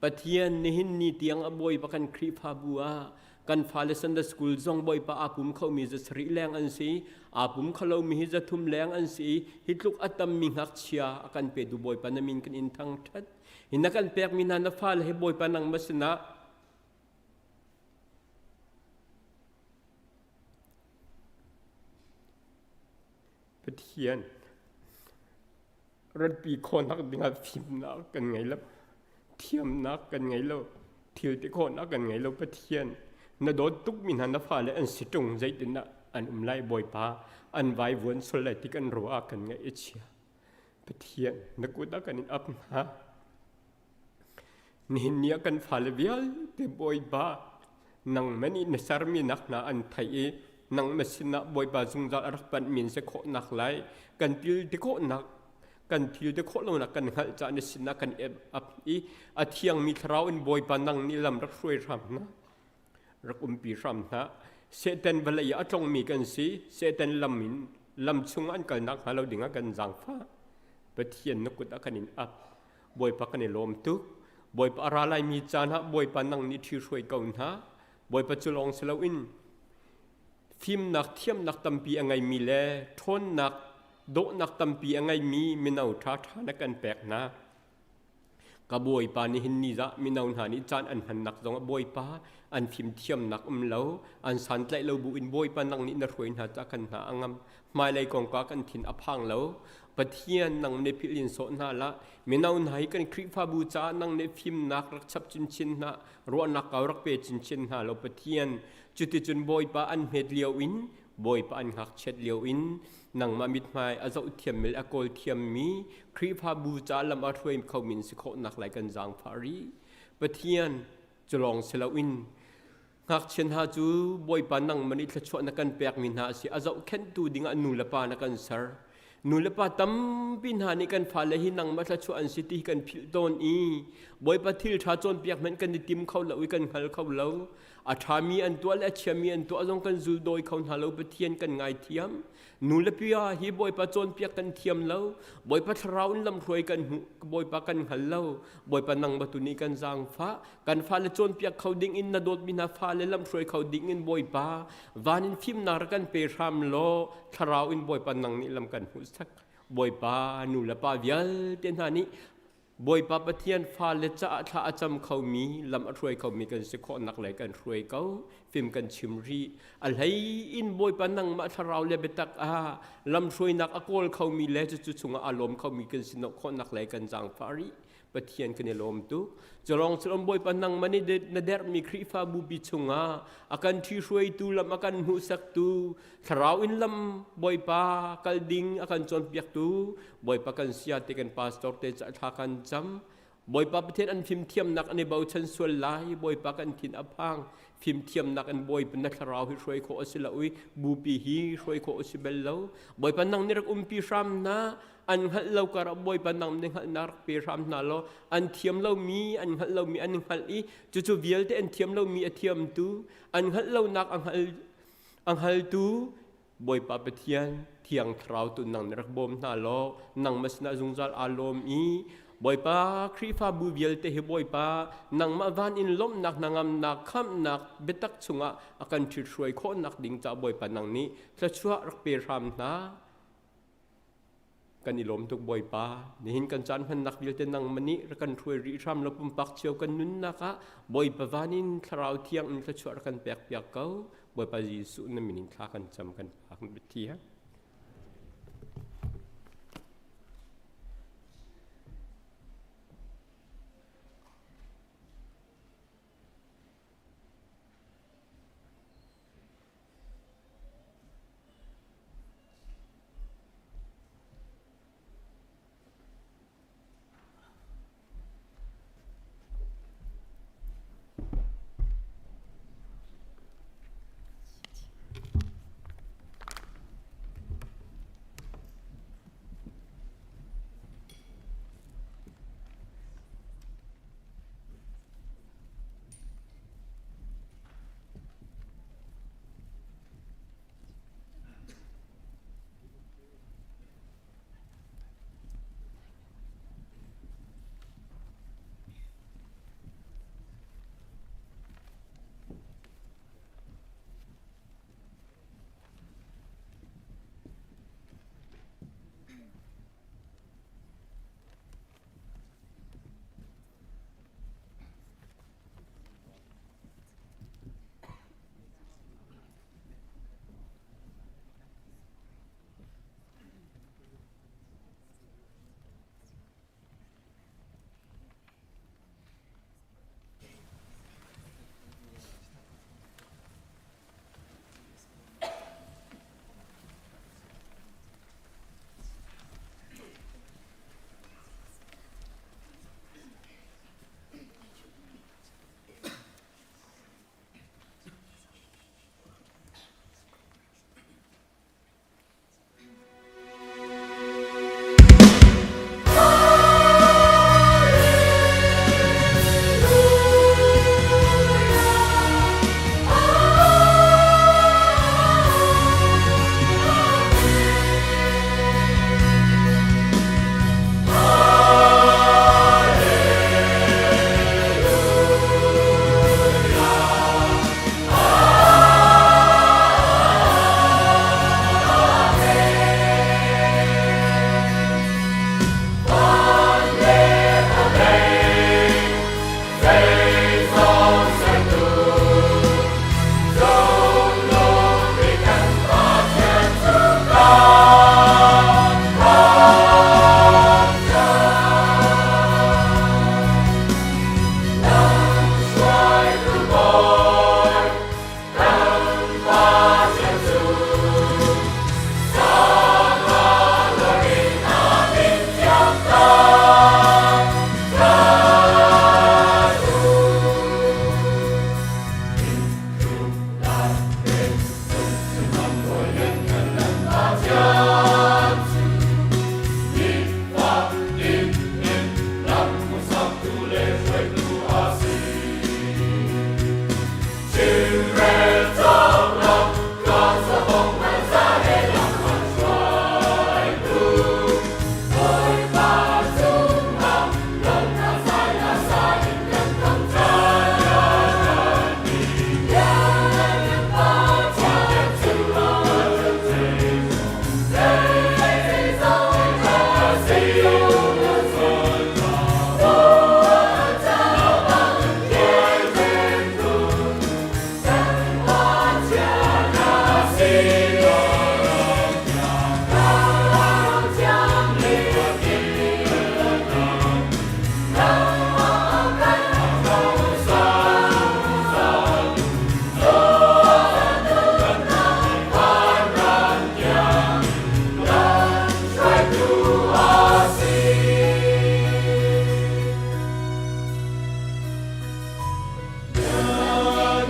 Pathian nihin ni tiang a Bawipa kan Khrihfabu ah Kan fale Sunday school zong Bawipa aa pum khomi za sarih leng an si. Aa pum kholomi hi za thum leng an si. Hi tluk a tammi ngakchia a kan petu Bawipa na min kan in thangṭhat. Hi na kan pekmi hna na fale hi Bawipa nangmah sinah Pathian ratpi khawhnak dingah fimnak kan ngei lo thiamnak kan ngei lo thil ti khawhnak kan ngei lo Pathian na dawt tukmi hna na fale an si ṭung zeitindah an um lai Bawipa an vaivuan sual lai ti kan ruah ah kan ngaih a chia Pathian na kut ah kan in ap hna Nihin ni ah kan fale vialte Bawipa nangmah nih na sermi nak hna an theih i nangmah sinah Bawipa zungzal a rak panhmi an si khawhnak lai kan til ti khawhnak kan thil ti khawh lonak kan hngalh caah na sinah kan ap i a thiangmi thlarau in Bawipa nang nih lam rak hruai hram hna rak umpi hram hna Satan vawlei ah a tlongmi kan si Satan lam in lam chung an kalnak hnga lo dingah kan zaangfah Pathian na kut ah kan in ap Bawipa kan i lawm tuk. Bawipa a ra laimi caan ah Bawipa nang nih ṭhi hruai ko hna. Bawipa cu lawng si loin fimnak thiamnak tampi a ngeimi le ṭhawnnak dawhnak tampi a ngeimi mino ṭhaṭha na kan pek hna. Ka bawipa nihin ni zah mino hna nih caan an hmannak zongah bawipa an fimthiamnak um lo, an santlaih lo buin bawipa nang nih na hruai hna ca kan hna a ngam. Hmailei kongka kan thin a phang lo. Pathian nang nih philh in sawh hna lah. Mino hna hi kan Khrihfabu caah nang nih fimnak rak chap chinchin hna, ruahnak kau rak pe chinchin hna lo Pathian. Cuticun bawipa an hmet lio in Bawipa an ngakchiat lio in nangmah mithmai a zoh thiammi le a kawl thiammi Khrihfabu ca lam a hruai khomi in si khawhnak lai kan zaangfah rih. Pathian cu lawng si loin ngakchia hna cu Bawipa nangmah nih thluachuah na kan pekmi hna a si. A zohkhenhtu dingah nu le pa na kan ser. Nu le pa tampi hna nih kan fale hi nangmah thluachuah an si ti hi kan philh tawn i Bawipa thil ṭha cawnpiak hmanh kan i tim kho lo i kan hngal kho lo. A ṭhami an tuah le a chiami an tuah zong kan zuldawi kho hna lo Pathian kan ngaithiam. Nu le pia hi Bawipa cawnpiak kan thiam lo. Bawipa thlarau in lamhruai kan hmuh Bawipa kan hngal lo. Bawipa nang batu nih kan zaangfah. Kan fale cawnpiak kho ding in na dawtmi hna fale lamhruai kho ding in Bawipa van in fimnak rak kan pe hram law thlarau in Bawipa nang nih lam kan hmuhsak. Bawipa nu le pa vialte hna nih Bawipa Pathian fale caah thla a cam khomi lam a hruai khomi kan si khawhnak le kan hruai ko fim kan chim rih a hlei in Bawipa nangmah thlarau le biatak ah lam hruainak a kawl khomi le cucu chungah a lawm khomi kan si khawhnak le kan zaangfah rih Pathian kan i lawm tuk. Culong culong Bawipa nangmah nih na derhmi Khrihfabu pi chungah a kan ṭhihruaitu lam a kan hmuhsaktu thlarau in lam Bawipa kal ding a kan cawnpiaktu Bawipa kan sia te kan pastor te ca thla kan cam. Bawipa Pathian an fimthiamnak an i bochan sual lai Bawipa kan thin a phang fimthiamnak in Bawipa na thlarau hi hruai khawh a si lo i bupi hi hruai khawh a si bel lo Bawipa nang nih rak umpi hram na an hngalh lo karah Bawipa nang nih hngalhnak rak pe hram hna law an thiam lomi an hngalh lomi an hngalh i cucu vialte an thiam lomi a thiamtu an hngalh lonak a hngal a hngaltu Bawipa Pathian Thiang Thlarau tu nang nih rak bawm hna law nangmah sinah zungzal aa lawm i Bawipa Khrihfabu vialte hi Bawipa nangmah van in lawmhnak hnangamnak khamhnak biatak chungah a kan ṭhithruai khawhnak ding ca Bawipa nang nih thluachuah rak pe hram hna. Kan i lawm tuk Bawipa. Nihin kan caan hmannak vialte nangmah nih rak kan hruai rih hram law pumpak cio kan nunnak ah Bawipa van in Thlarau Thiang in thluachuah rak kan pek piak ko. Bawipa Jesuh na min in thla kan cam kan phak Pathian.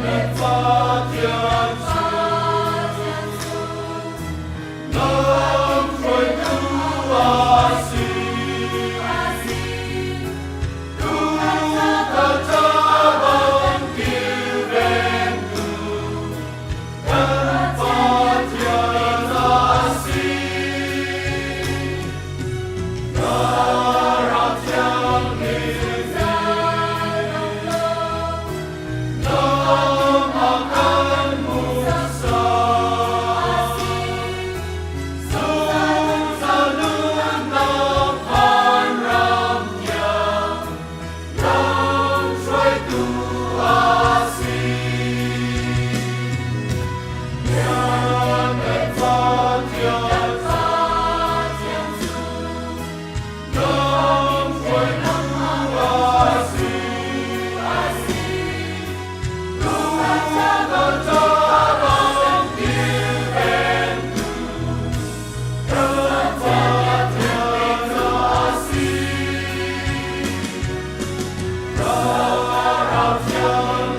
Pathian cu lamhruaitu a si. Tuukhal ṭha bang kilvengtu kan Pathian a si. Thlarau Thianghlim lam a kan hmuhsak. Zungzal nunnak vanram tiang lamhruaitu a si. Kan Pathian cu lamhruaitu a si. Tuukhal ṭha bang kilvengtu kan Pathian a si. Thlarau Thianghlim.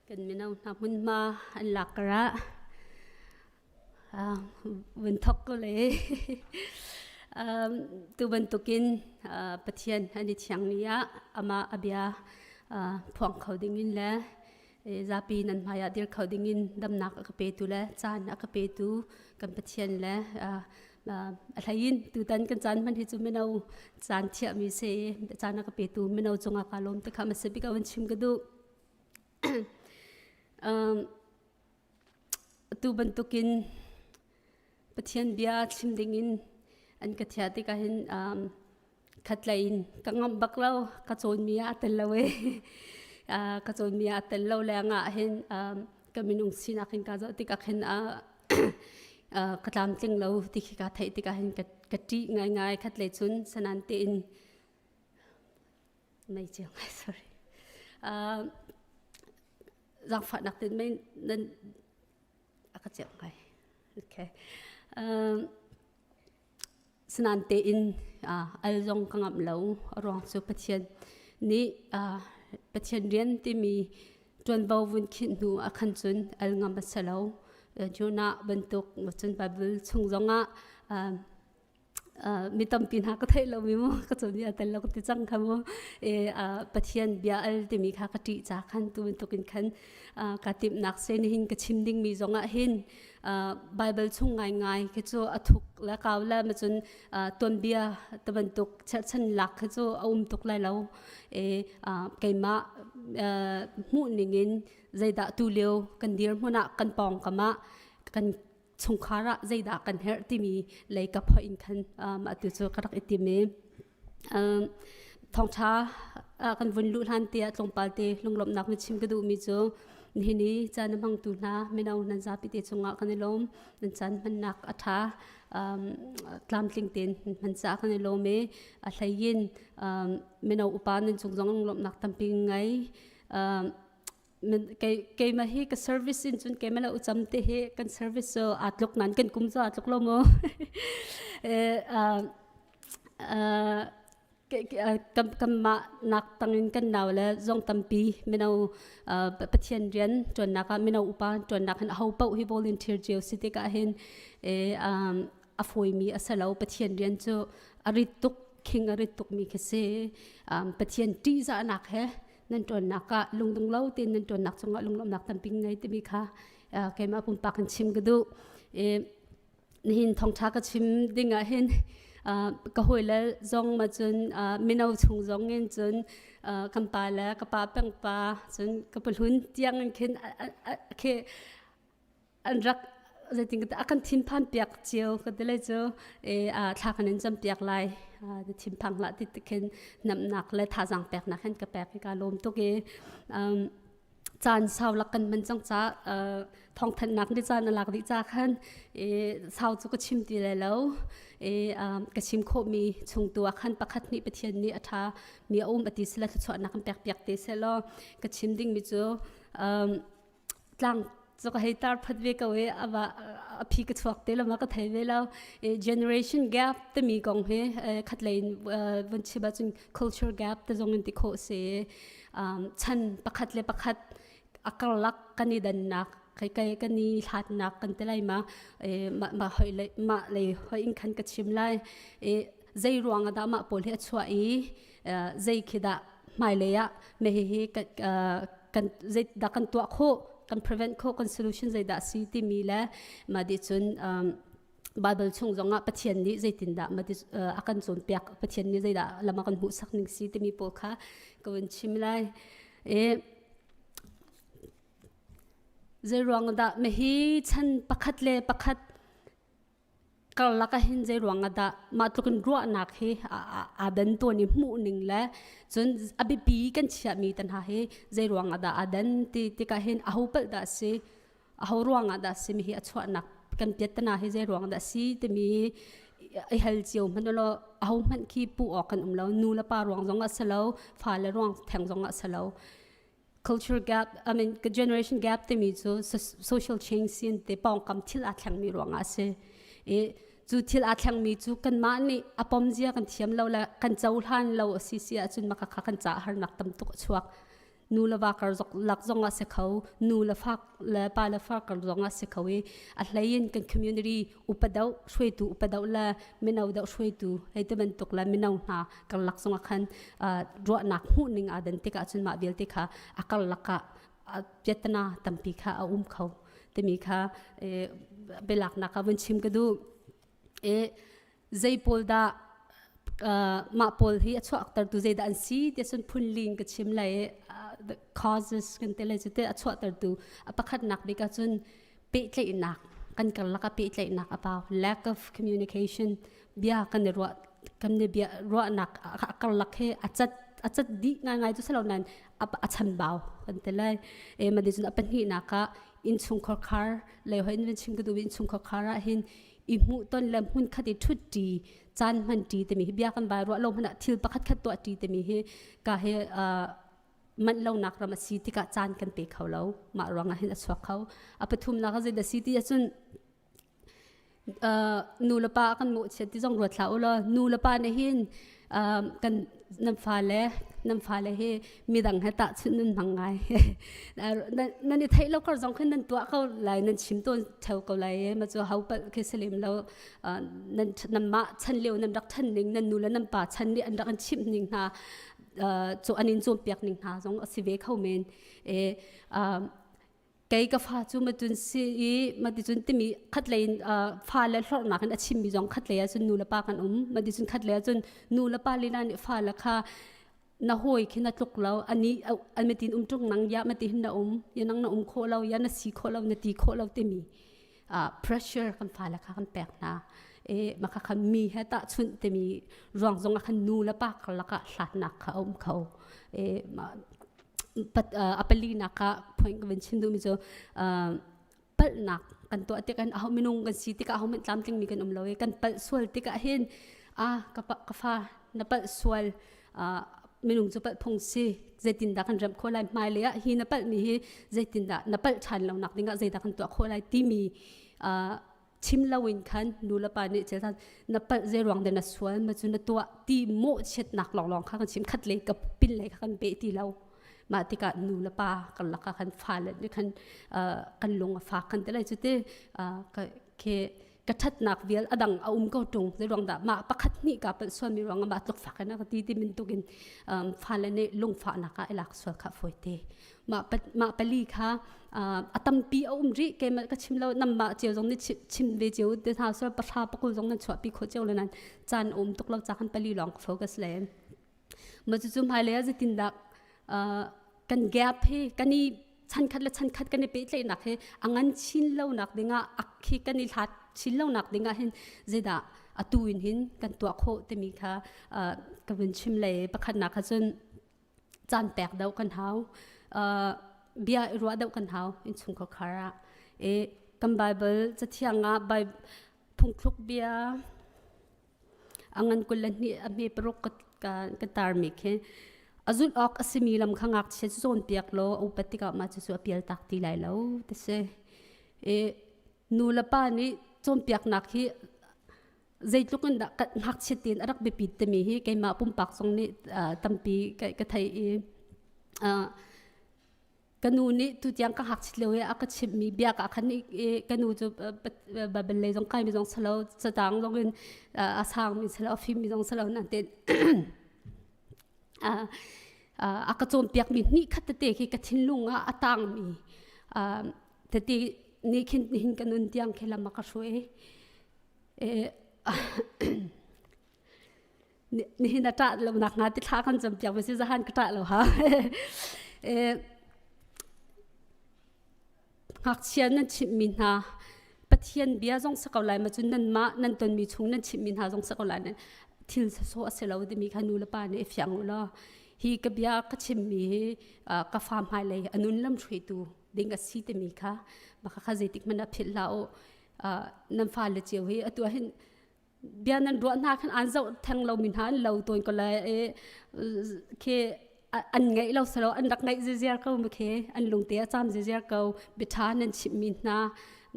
Kan mino hna hmunhma an lak karah vun thok ko le. Tu bantukin Pathian an i thiang ni ah amah a bia phuang kho dingin le zapi nan hmai ah dir kho dingin damnak a ka petu le caan a ka petu kan Pathian le a hlei in tutan kan caan hman hi cu mino caan thiahmi si i caan a ka petu mino cungah kaa lawm ti kha hmasa bik ah van chim ka duh. Atu bantukin Pathian bia chim dingin an ka thiah tikah hin khatlei in ka ngamh bak lo ka cawnmi ah a tel lo e ka cawnmi ah a tel lo lengah hin ka minung sinak in ka zoh tikah khin ka tlamtling lo ti khi ka theih tikah hin ka ṭih ngaingai khatlei cun sanan tein mei cio ngai sorry zaangfahnak tin mei nan a ka ciamh ngai okay Sinain tein al zong ka ngamh lo. A ruang cu Pathian nih Pathian rian timi ṭuanvo vun khinh hnu ah khan cun al ngam a si lo. Jonah bantuk cun Bible chung zongah mi tampi hna ka theih lomi mu ka cawn a tel lo ka ti cang kha mu e Pathian bia al timi kha ka ṭih ca khan tu bantukin khan ka timhnak se nihin ka chim dingmi zongah hin Bible chung ngaingai khi cu a thuk le kau le ma cun tuanbia te bantuk cherhchan lak khi cu a um tuk lai lo e keimah hmuh ning in zeidah tu lio kan dir hmun ah kan pawng kam ah kan chungkhar ah zeidah kan herh timi lei ka phoih in khan atu cu ka rak i tim i Thawngṭha kan vun luh hlan te ah tlawmpal te lunglawmhnak na chim ka duhmi cu nihin i caan a hmangtu hna mino nan zapi te cungah kan i lawm. Nan caan hmannak a ṭha tlamtling tein hman caah kan i lawm i a hleiin mino upa nan cung zong lunglawmhnak tampi ngei. Keimah hi ka service in cun keimah le ucam te hi kan service cu aa tluk nan kan kum cu aa tluk lo mu. Kanmah nak tangin kan nau le zong tampi mino Pathian rian ṭuannak ah mino upa ṭuannak hin aho paoh hi volunteer cio si tikah hin a fawimi a si lo Pathian rian cu a rit tuk khing a rit tukmi khi si Pathian ṭihzahnak he nan ṭuannak ah lungdong lo tein nan ṭuannak cungah lunglawmhnak tampi ngei timi kha keimah pumpak in chim ka duh. Nihin thawngṭha ka chim ding ah hin ka hawile zong ma cun mino chung zong in cun kan pa le ka pa pengpa cun ka pahlun tiang in khin khi an rak zeitin ka a kan thinphan piak cio ka ti lai cu e thla kan in cam piak lai thinphang hlah ti khin namnak le thazaang peknak hin ka pek i ka lawm tuk i caan sau lak kan man cang ca thawngthanhnak ni caan a lak dih ca khan e sau cu ka chim ti lai lo e ka chim khawhmi chung tu ah khan pakhat nih Pathian nih a ṭha mi a um ati sila thluachuahnak kan pek piak te seh law ka chim ding mi cu tlang cu ka hei tar phat ve ko i ava a phi ka chuak te lama ka thei ve lo generation gap timi kong hi khatlei in vun chim ahcun culture gap te zong in ti khawh si chan pakhat le pakhat a karlak kan i dannak kai kai kan i hlatnak kan ti lai ma ma hoi le ma lei hoi in khan ka chim lai zei ruang ah dah mah pawl hi a chuah i zei khi dah hmailei ah me hihi kan zeidah kan tuah khawh kan prevent khawh kan solution zeidah si timi le mah dih cun Bible chung zongah Pathian nih zeitindah a kan cawnpiak Pathian nih zeidah lam a kan hmuhsak ning si timi pawl kha ka vun chim lai e zeiruang dah mehi chan pakhat le pakhat Karlak ah hin zeiruang ah dah mah tluk in ruahnak hi aa dan tawn i hmuh ning le cun a biapi kan chiahmi te hna hi zeiruang ah dah aa dan ti tikah hin aho palh dah a si aho ruang ah dah a si mi hi a chuahnak kan piattana hi zeiruang dah a si timi i hal cio hmanh ulaw aho hmanh khi puh awk kan um lo nu le pa ruang zong ah si lo fa le ruang theng zong ah si lo culture gap I mean generation gap timi cu social change sin te pawngkam thil aa thlengmi ruangah a si i cu thil aa thlengmi cu kanmah nih a pom zia kan thiam lo le kan cohlan lo a si si ahcun maka kha kan caah harnak tam tuk a chuak. Nu le va kar lak zong ah si kho, nu le fa le pa le fa kar zong ah si kho i a hlei in kan community upa deuh hruaitu upa deuh le mino deuh hruaitu hei ti bantuk le mino hna karlak zong ah khan ruahnak hmuh ning aa dan tikah cun mah vialte kha a karlak ah piatana tampi kha a um kho timi kha bialaknak ah vun chim ka duh. E zei pawl dah mah pawl hi a chuaktertu zeidah an si ti cun phunling ka chim lai the causes kan ti lai cu te a chuahtertu a pakhatnak bik ahcun pehtlaihnak kan karlak ah pehtlaihnak a pau lack of communication bia kan i ruah kan i bia ruahnak a karlak he a cat a cat dih ngaingai cu silo nain a chambau kan ti lai e ma cun a pahnihnak ah innchungkhar khar lei hoi in chim ka duh innchungkhar khar ah hin i hmuhton le hmunkhat i ṭhutṭi caan hmanṭi timi hi bia kan vai ruah lo hmanh ah thil pakhat khat tuahṭi timi hi ka hi manh lonak ram a si tikah caan kan pe kho lo mah ruangah hin a chuak kho a pathumnak a zei a si ti ahcun nu le pa kan mawhchiat ti zong ruat hlah u law nu le pa nih hin kan nan fale nan fale hi midang he tahchunh nan hmang ngai nan i theih lo kar zong khin nan tuah ko lai nan chim tawn theo ko lai e ma cu ho palh khi salim lo nan nan mah chan lio nan rak than ning nan nu le nan pa chan nih an rak an chimh ning hna cu an in cawnpiak ning hna zong a si ve kho men e Kei ka fa cu matun si i maticun timi khatlei in fa le hlorhnak in a chimmi zong khatlei ahcun nu le pa kan um. Maticun khatlei ahcun nu le pa lila nih fa le kha na hawi khi na tluk lo ani an matin um ṭung nang ya mati hin na um ya nang na um khawh lo ya na si khawh lo na ti khawh lo timi pressure kan fa le kha kan pek hna e maka khan mi he tahchunh timi ruang zong ah khan nu le pa karlak ah hlatnak kha a um kho e a palinak ah point ka van chim duhmi cu palhnak kan tuah tik aho minung kan si tikah aho hmanh tlamtlingmi kan um lo i kan palh sual tikah hin ah ka ka fa na palh sual minung cu palh phung si zeitindah kan remh khawh lai hmailei ah hi na palhmi hi zeitindah na palh ṭhan lo nak dingah zeidah kan tuah khawh lai timi chim loin khan nu le pa nih cel na palh zei ruang dah na sual ma cu na tuah ti mawhchiatnak lawnglawng kha kan chim khat lei ka pin lei kha kan pe ti lo mah tikah nu le pa karlak ah khan fale nih khan kan lung a fak kan ti lai cu ti ke ka ṭhatnak vial a dang a um ko ṭung zei ruang dah mah pakhat hnih ka palh sual mi ruang ah mah tluk fak in a ka ti ti min tukin fale nih lungfahnak ah i lak sual kha fawi te mah mah pali kha a tampi a um rih keimah ka chim lo namah cio zong nih chim ve cio te hna so pahra pakul zong nan chuahpi khawh cio le nan caan um tuk lo ca khan pali lawng ka focus le ma cu cu hmailei ah zeitindah kan gap hi kan i chankhat le chankhat kan i pehtlaihnak hi a ngan chin lo nak dingah ak khi kan i hlat chin lo nak dingah hin zeidah atu in hin kan tuah khawh timi kha ka vun chim lei pakhatnak kha cun caan pek deuh kan hau bia i ruah deuh kan hau innchungkhar khar ah e kan bible cathiang ah phungthluk bia a ngan 22 a hme paruk ka ka tarmi khi a zulh awk a simi lam kha ngakchia cu cawnpiak law a upat tikah mah cucu a pial tak ti lai lo ti si e nu le pa nih cawnpiaknak hi zeitluk in dah ngakchia tein a rak biapit timi hi keimah pumpak zong nih tampi ka thei i ka nu nih tutiang ka ngakchit lio i a ka chimhmi bia ka khan ka nu cu Bible lei zong kaimi zong salo catang zong in a sangmi salo a fimmi zong salo nain a ka cawnpiakmi hnih khat tete khi ka thinlung ah a tangmi tete nih khin nihin ka nun tiang khi lam a ka hruai nihin a ṭah lo nak hnga ti thla kan campiak mi si zahan ka ṭah lo ha ngakchia nan chimhmi hna Pathian bia zong si ko lai ma cun nanmah nan tonmi chung nan chimhmi hna zong si ko lai thil sawsawh a si lo timi kha nu le pa nih i fiang u law hi ka bia ka chimmi hi ka fa hmailei a nun lam hruaitu ding a si timi kha maka kha zeitik hmanh ah philh hlah u nan fale cio hi atu ah hin bia nan ruah hna khan an zoh theng lo mi hna an lo tawn ko lai e khi an ngaih lo salo an rak ngaih ziziar ko ma khi an lungte a cam ziziar ko biatha nan chimh mi hna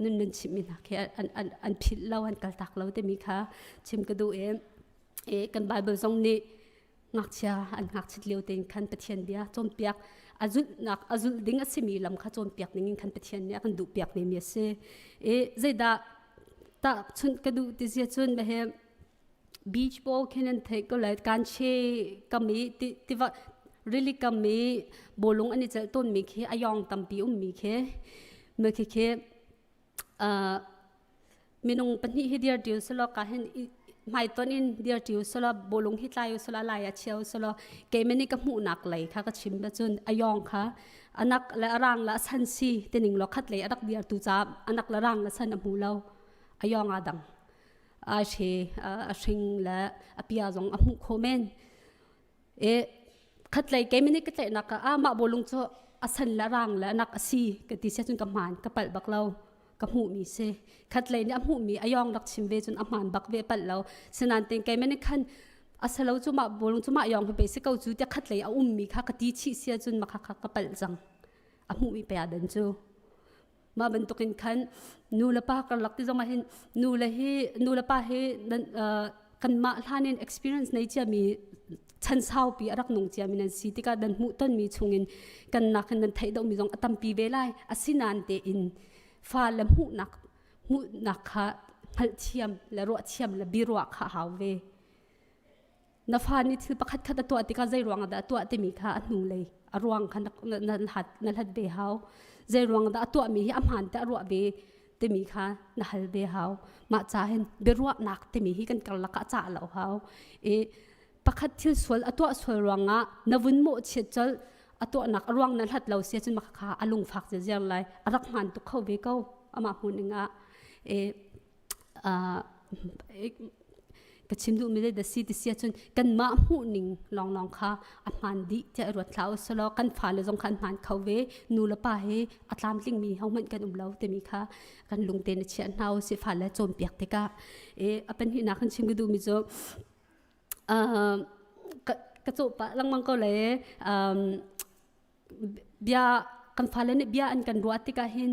nun nan chimh mi hna khi an an an philh lo an kaltak lo timi kha chim ka duh e e kan bible zong nih ngakchia an ngakchit lio tein khan Pathian bia cawnpiak. A zulhnak a zulh ding a simi lam kha cawnpiak ning in khan Pathian nih a kan duhpiak ve mi a si. I zeidah tahchunh ka duh ti sia cun he beach ball khin an theih ko lai kan che kam i tiva rili kam i bawlung an i celh tawnmi khi a yawng tampi ummi khi me khi khi minung pahnih hi dir ṭi usulaw ka hin hmaiton in dir ṭi usulaw bawlung hi tlai usulaw lai a chia usulaw keimah nih ka hmuhnak lei kha ka chim cun a yawng kha anak le a rang le a san si tining law khat lei a rak dir tu ca anak le rang le san a hmu lo a yawng aa dang a hre a hring le a pia zong a hmuh khawh men E khatlei keimah nih ka tlaihnak ah ah mah bawlung cu a san le rang le anak a si ka ti sia cun ka hmaan ka palh bak lo ka hmuhmi si khatlei nih a hmuhmi a yong rak chim ve cun a hmaan bak ve palh lo sinain ten keimah nih khan a salo cu mah bawlung cu mah yong hi pe si ko cu tiah khatlei a ummi kha ka ti chih sia cun mah kha kha ka palh cang a hmuhmi pe ah dan cu mah bantukin khan nu le pa karlak ti zong ah hin nu le hi nu le pa hi nan kanmah hlan in experience nei ciami chan saupi a rak nung ciami nan si tikah nan hmuh tonmi chungin kan nak in nan theih deuhmi zong a tampi ve lai asinain tein fa le hmuhnak hmuhnak kha hngalhthiam le ruahthiam le biaruah kha hau ve Na fa nih thil pakhat khat a tuah tikah zei ruang dah a tuah timi kha a hnulei a ruang kha na hlat na hlat ve hau. Zei ruang dah a tuahmi hi a hmaan te a ruah ve timi kha na hal ve hau. Mah ca hin biaruahnak timi hi kan karlak ah cah lo hau. I pakhat thil sual a tuah sual ruangah na vun mawhchiat colh a tuahnak a ruang na hlat lo si ahcun mah kha a lungfak ziaziar lai. A rak hmaan tuk kho ve ko amah hmun ning ah. I ka chim duhmi le da si ti si ahcun kanmah hmuhning lawnglawng kha a hmaan dih tiah i ruat hlah u selaw kan fale zong kha an hmaan kho ve nu le pa hi a tlamtlingmi hohmanh kan um lo timi kha kan lungte na chiah hna u si fale cawnpiak tikah e a pahnihnak kan chim ka duhmi cu ka ka cawh pah lengmang ko le bia kan fale nih bia an kan ruah tikah hin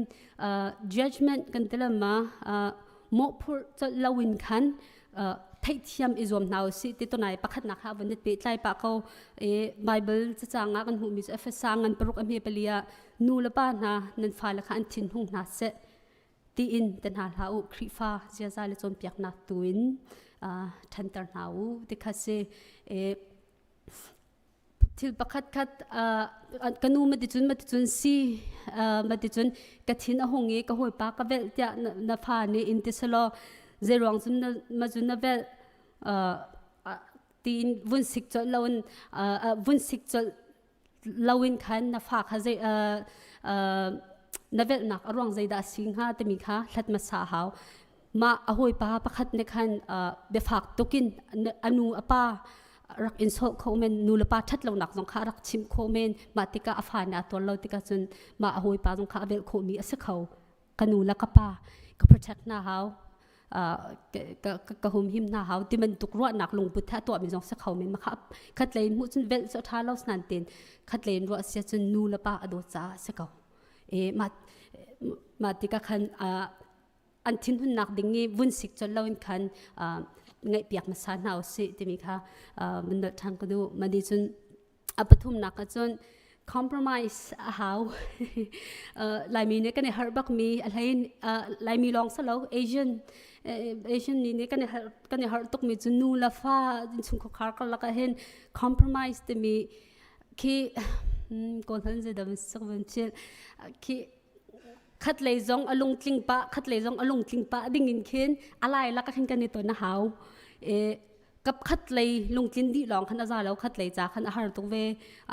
judgment kan ti ma mawhphurh colh loin khan theihthiam i zuam hna usih ti tonai pakhatnak kha van pehtlai pah ko i Bible cacang ah kan hmuhmi cu Efesa ngan paruk a hme pali ah nu le pa hna nan fale kha an thin hung hna seh tiin te hna hlah u Khrihfa ziaza le cawnpiaknak tu in ṭhanter hna u ti kha si thil pakhat khat ka nu maticun maticun si maticun ka thin a hung i ka hawipa ka velh tiah na fa nih in ti selaw zeiruang cun na macun na velh tiin vun sik colh loin vun sik colh loin khan na fa kha zei na velhnak a ruang zeidah a si hnga timi kha hlat hmasa hau mah a hawipa pakhat nih khan biafak tukin a nu a pa rak in sawh kho men nu le pa ṭhat lonak zong kha rak chimh khawh men mah tikah a fa nih a tuar lo tikah cun mah a hawipa zong kha a velh khawhmi a si kho ka nu le ka pa ka protect hna hau ka ka humhim hna hau ti bantuk ruahnak lungput he a tuahmi zong si kho men ma kha khatlei in hmuh cun velh cu a ṭha lo sinan ten khatlei in ruah sia cun nu le pa a dawt caah a si ko e mah mah tikah khan an thinhunnak ding i vun sik colh loin khan ngaihpiak hmasa hna usih timi kha mun nolh ṭhan ka duh. Mani cun a pathumnak ah cun compromise a hau. Laimi nih kan i harh bakmi a hlein Laimi lawng si lo Asian Asian mi nih kan i harh kan i harh tukmi cu nu le fa innchungkhar karlak ah hin compromise timi khi kawl hman zeidah sak van chil khi khatlei zong a lungtling pah khatlei zong a lungtling pah ding in khin a lai lak ah khin kan i ton a hau e kap khatlei lungtlin dih lawng khan a za lo khatlei ca khan a har tuk ve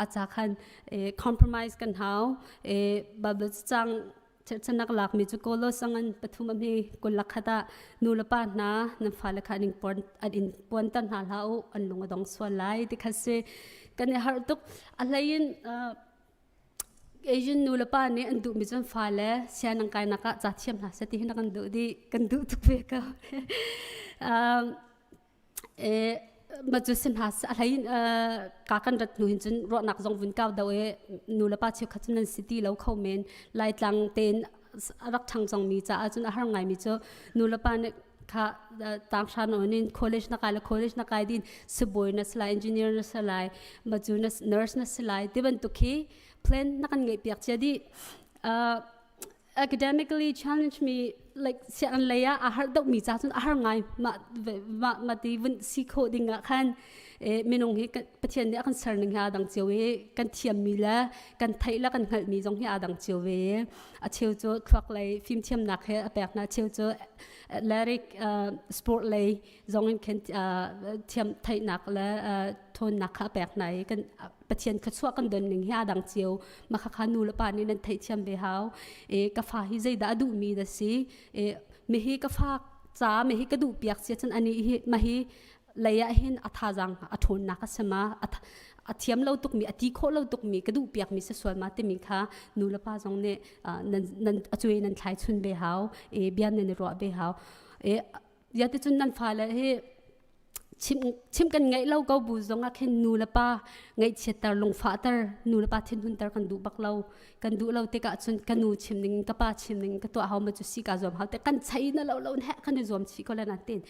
a ca khan e compromise kan hau e bible cang cherchanak lak mi cu kolos angan pathum ami kulak khata nu le pa hna nan fale kha ning puan an in puan tan hna hlah u an lung a dong sual lai ti kha si kan i har tuk a hlei in Asian nu le pa nih an duhmi cun fale sianginn kainak ah ca thiam hna seh ti hi kan duh dih kan duh tuk ve ko. um, eh, ma cu sin hna a hlei ka kan rat hnu hin cun ruahnak zong vun kau do e nu le pa cheukhat cun nan si ti lo kho men laitlang tein a rak ṭhang cangmi caah cun a har ngaimi cu nu le pa nih. Kha tanghra na on in college na kai le college na kai din sibawi na si lai, engineer na si lai, ma cu na nurse na si lai ti bantuk khi plan na kan ngeih piak cia dih. Uh, academically challenge mi like sianginn lei ah a har deuh mi ca cun a har ngai ma ma ma ti vun si kho ding ah khan e minung hi Pathian nih a kan ser ning hi aa dang cio i kan thiam mi le kan theih le kan hngalh mi zong hi aa dang cio ve a cheu cu thluak lei fimthiamnak he a pek hna cheu cu athletic uh, sport lei zong in khin uh, thiam theihnak le uh, thawnnak kha a pek hna i kan Pathian thluachuah kan don ning hi aa dang cio ma kha kha nu le pa nih nan theihthiam ve hau e ka fa hi zeidah a duhmi da si e mi hi ka fa ca mi hi ka duh piak sia cun ani hi ma hi lei ah hin a thazang a ṭhawnnak a si ma a thiam lo tukmi a ti khawh lo tukmi ka duh piakmi si sual ma timi kha nu le pa zong nih nan nan a cuai nan thlai chun ve hau e bia nan i ruah ve hau e ya ti cun nan fale hi chim chim kan ngaih lo ko bu zong ah khin nu le pa ngaihchiatter lungfahter nu le pa thinhunter kan duh bak lo kan duh lo tikah cun ka nu chim ning ka pa chim ning ka tuah hau ma cu si ka zuam hau te kan chei na lo lo he kan i zuam chih ko le nan tin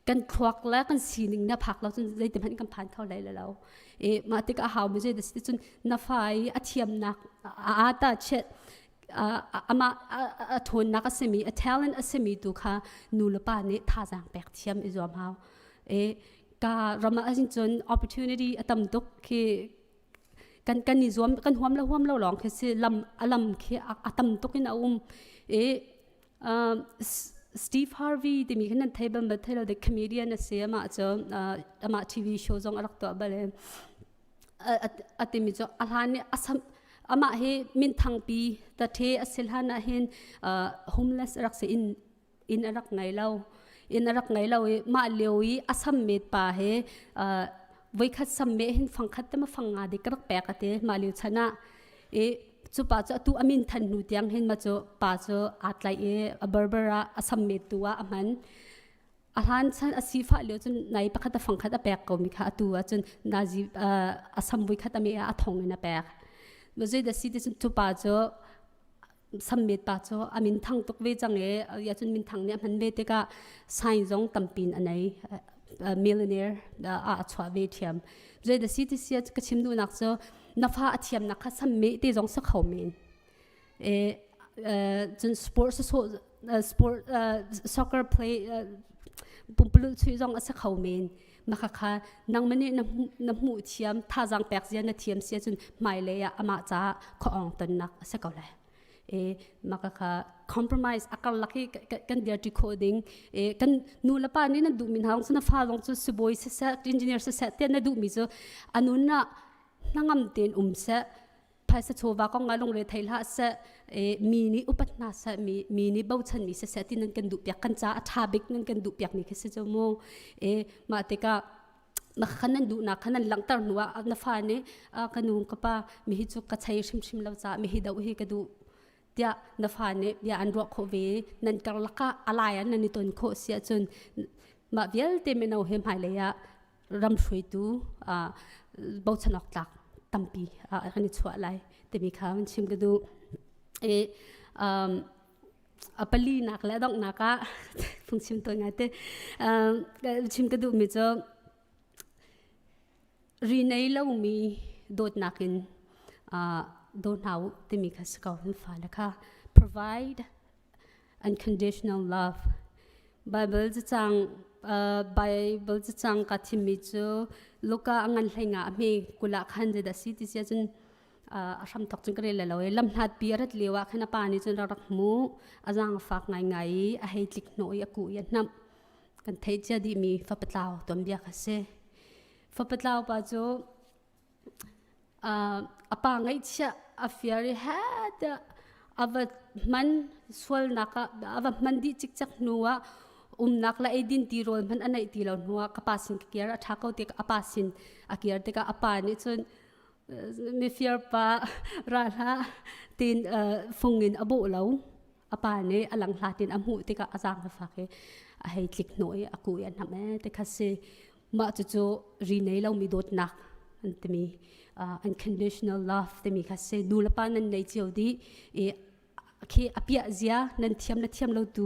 kan thluak le kan sining na phak lo cun zeiti hmanh kan phan kho lai lo e mah tikah hau mi zei da si cun na fa i a thiamnak a ta chet amah a ṭhawnnak a simi a talent a simi tu kha nu le pa nih thazaang pek thiam i zuam hau e ka ram ah cun opportunity a tam tuk khi kan kan i zuam kan huam lo huam lo lawng khi si lam a lam khi a tam tuk in a um e Steve Harvey timi khan nan thei bal ma thei lo the comedian a si amah cu amah TV show zong a rak tuah bal a timi cu a hlan nih a sam amah hi minthangpi tathe a si hlan ah hin homeless a rak si inn inn a rak ngei lo inn a rak ngei lo i mah lio i a sam met pa he voikhat sam me hin fangkhat te ma fang nga dik ka rak pek ate mah lio chan ah i cu pa cu atu amin than hnu tiang hin ma cu pa cu aa tlaih i a barber ah a sam met tu ah a hman a hlan chan a sifah lio cun nai pakhat a fangkhat a pek ko mi kha atu ah cun nazi a sam vui khat a me ah a thong in a pek zei da si ti cun cu pa cu sammet pa cu a min thang tuk ve cang e ya cun min thang nih a hman ve tikah sign zong tampin a nei millionaire a chuah ve thiam zei da si ti sia ka chim duhnak cu na fa a thiamnak kha samme te zong sa kho men e cun sport sport soccer play pumpululh chuih zong a si kho men maka kha nangmah nih na hmuh thiam thazaang pek zia na thiam sia cun hmailei ah amah caah khuaawng tonnak a si ko lai e maka kha compromise a karlak hi kan dirti khawh ding e kan nu le pa nih nan duhmi hna zong cu na fa zong cu sibawi siseh engineer siseh tiah na duhmi cu anun ah hnangam tein um seh phaisa chawva kong ah lungre thei hlah seh e, mi nih upat hna seh mi mi nih bochan mi siseh ti nan kan duh piak kan ca a tha bik nan kan duh piak mi khi si cu mu e mah tikah ma khan nan duhnak khan nan langhter hnu ah na fa nih ka nu ka pa mi hi cu ka chei hrimhrim lo ca mi hi do hi ka duh tiah na fa nih bia an ruah khawh ve nan karlak ah alai ah nan i ton khawh si ahcun mah vialte mino he hmailei ah ram hruaitu bochan awk tlak tampi kan i chuah lai timi kha van chim ka duh. I a palinak le a donghnak ah phungchim tawi ngai te chim ka duhmi cu ri nei lomi dawtnak in daw hna u timi kha si ko nan fale kha provide unconditional love Bible cacang uh, Bible cacang ka thimmi cu Luka a ngan hlei nga a hme kula khan zeidah si ti sia cun uh, a hram thok cun ka rel lo i lamhlat pi a rat lio ah khan a pa nih cun rak rak hmu a zaang fak ngaingai i a hei tlik hnawh i a kuh i a hnamh kan theih cia dihmi fapatlau tuanbia kha si fapatlau pa cu a pa ngaihchiah a fiar i heh tiah a va hman sualnak ah a va hman dih cikcek hnu ah umnak le eidin tirawl hmanh a neih ti lo hnu ah ka pa sin ka kir a ṭha ko tikah a pa sin a kir tikah a pa nih cun mifir pa ra hlah tiin fung in a bawh lo a pa nih a lang hlat in a hmuh tikah a zaang a fak i a hei tlik hnawh i a kuh i a hnamh ee ti kha si mah cucu ri nei lomi dawtnak an timi uh, unconditional love timi kha si nu le pa nan nei cio dih i Khi a piah zia nan thiam le thiam lo tu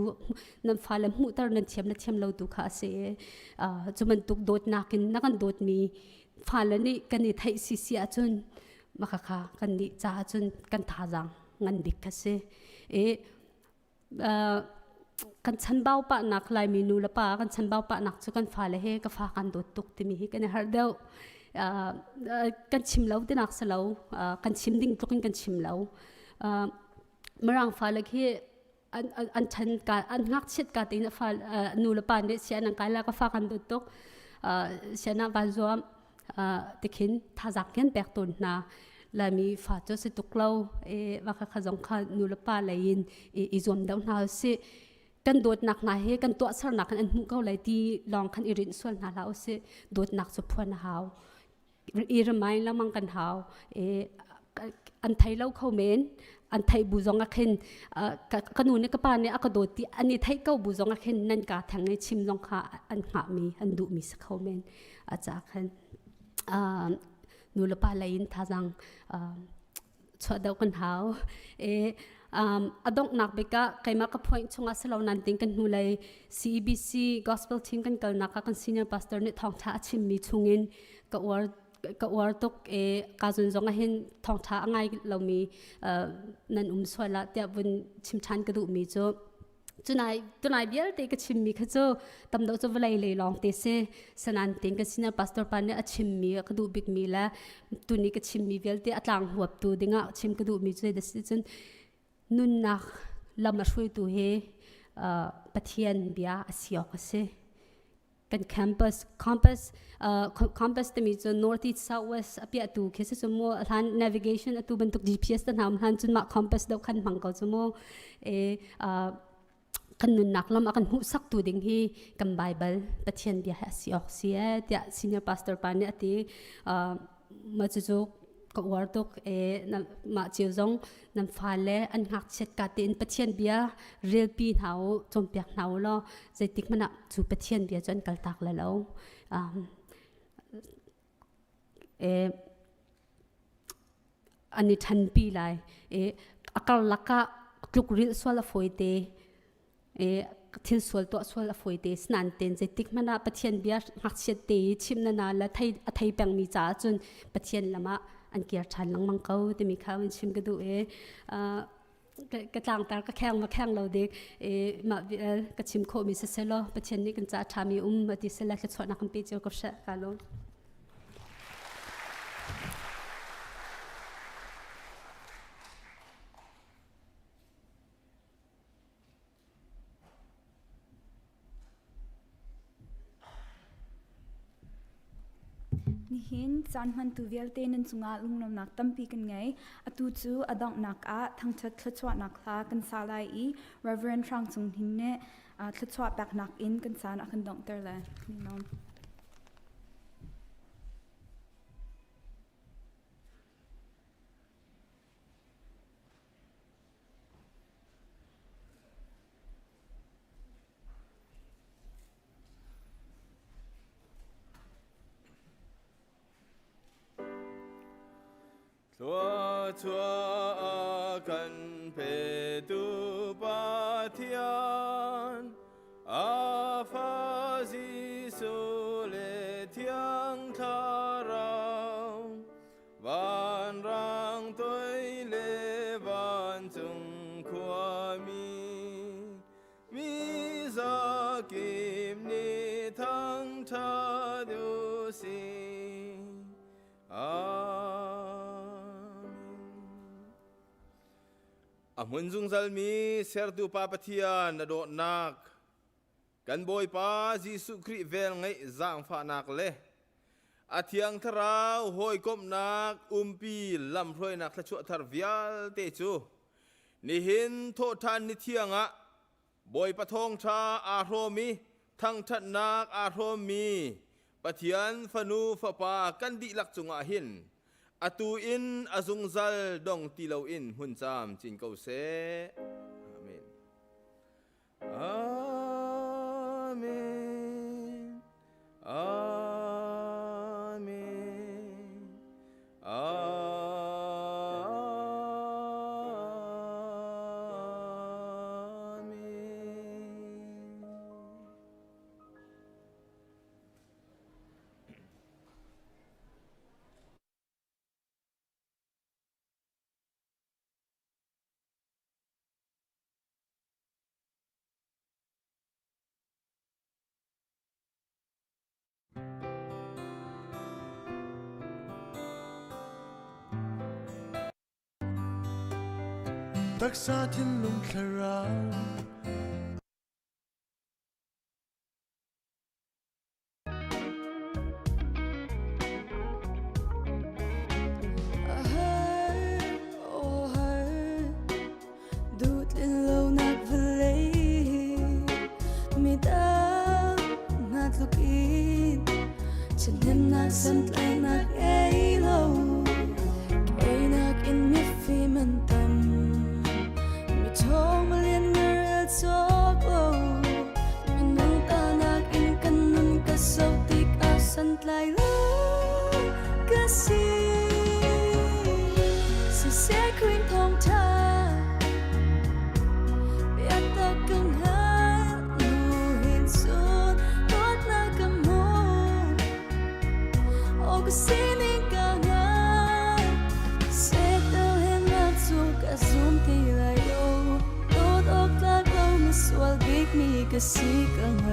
nan fale hmuhter nan thiam le thiam lo tu kha a si. Cu bantuk dawtnak in na kan dawtmi fale nih kan i theih si si ahcun maka kha kan nih caah cun kan thazaang ngan bik kha si. I kan chanbau pahnak Laimi nu le pa kan chanbau pahnak cu kan fale he ka fa kan dawt tuk timi hi kan i harh deuh. Kan chim lo tinak si lo, kan chim ding tluk in kan chim lo. Mirang fale khi an chan ka an ngakchiat ka tein a fa nu le pa nih sian an kai la ka fa kan dawt tuk sian ah van zuam tikhin thazaang kan pek tawn hna Laimi fa cu si tuk lo e va kha kha zong kha nu le pa lei in i zuam deuh hna usih kan dawtnak hna hi kan tuahsernak in an hmuh ko lai ti lawng khan i rinh sual hna hlah usih dawtnak cu phuan a hau i remind lengmang kan hau e an thei lo kho men an theih bu zong ah khin ka nu nih ka pa nih a ka dawt ti an i theih ko bu zong ah khin nan ka theng i chim zong kha an hngahmi an duhmi si kho men a ca khan nu le pa lei in thazaang chuah deuh kan hau e a donghnak bik ah keimah ka point chungah si lo nan ting kan hnu lei CEBC gospel team kan kalnak ah kan senior pastor nih thawngtha a chimmi chungin ka uar ka uar tuk e ka zun zong ah hin thawngtha a ngai lomi nan um sual ah tiah vun chim ṭhan ka duhmi cu Cunai tunai vialte ka chimmi kha cu tam deuh cu vawlei lei lawng te si sanan tin ka senior pastor pa nih a chimmi ka duh bikmi le tuni ka chimmi vialte a tlang huaptu dingah chim ka duhmi cu da si cun nunnak lam a hruaitu hi Pathian bia a si awk a si. Kan campus compass compass timi cu north east south west a piahtu khi si cu mu hlan navigation atu bantuk GPS te hna um hlan cun mah compass deuh khan hmang ko cu mu e kan nunnak lam a kan hmuhsak tu ding hi kan Bible Pathian bia hi a si awk si e tiah senior pastor pa nih a ti mah cucu ka uar tuk e mah cio zong nan fale an ngakchiat ka tein Pathian bia relpi hna u cawnpiak hna u law zeitik hmanh ah cu Pathian bia cu an kaltak le lo e an i ṭhanpi lai e a karlak ah tlukrilh sual a fawi te e thil sual tuah sual a fawi te sinan ten zeitik hmanh ah Pathian bia ngakchiat te i chim na na la thei a thei pengmi caah cun Pathian lam ah an kir ṭhan lengmang ko timi kha an chim ka duh e ka tlangtar ka kheng ma kheng lo dik e mah ka chim khawhmi siseh law Pathian nih kan ca ṭhami um ati sela thluachuahnak kan pe cio ko seh ka lawm. Nihin caan hmantu vialte nan cungah lunglawmhnak tampi kan ngei. Atu cu a donghnak ah thangṭhat thluachuahnak hla kan sa lai i Reverend Hrang Cung Hnin nih thluachuah peknak in kan caan a kan donghter lai. Kan Thluachuah a kan petu Pathian, a fa Jesuh le Thiang Thlarau, Vanrang toi le vancung khuami, mi zakip nih thangṭhat u sih. Amen. A hmun zungzalmi sertu Pa Pathian na dawtnak, Kan Bawipa Jesuh Khrih velngeih zaangfahnak le a Thiang Thlarau hawikomhnak umpi lamhruainak thluachuah thar vialte cu nihin thawhṭhan ni thiang ah Bawipa thawngṭha aa hrawm i thangṭhatnak aa hrawmmi Pathian fanu fapa kan dihlak cungah hin atu in a zungzal dong ti loin hmun caam cin ko seh. Amen. Amen. Amen. Amen. Taksa thinlung thlarau. Santlaihnak ngei lo keinak in mifim an tam mi thawng malian ngarel cawk lo minung tanak in kan nun ka so tik ah santlai lo ka si siseh Queen thong tha biatak ka hngal nu hin cun dawtnak ka hmu O ka sining ka ngai Setel he na cu ka zum ti lai lo Dawt awk tlak lo na sual bik mi ka si ka hngal.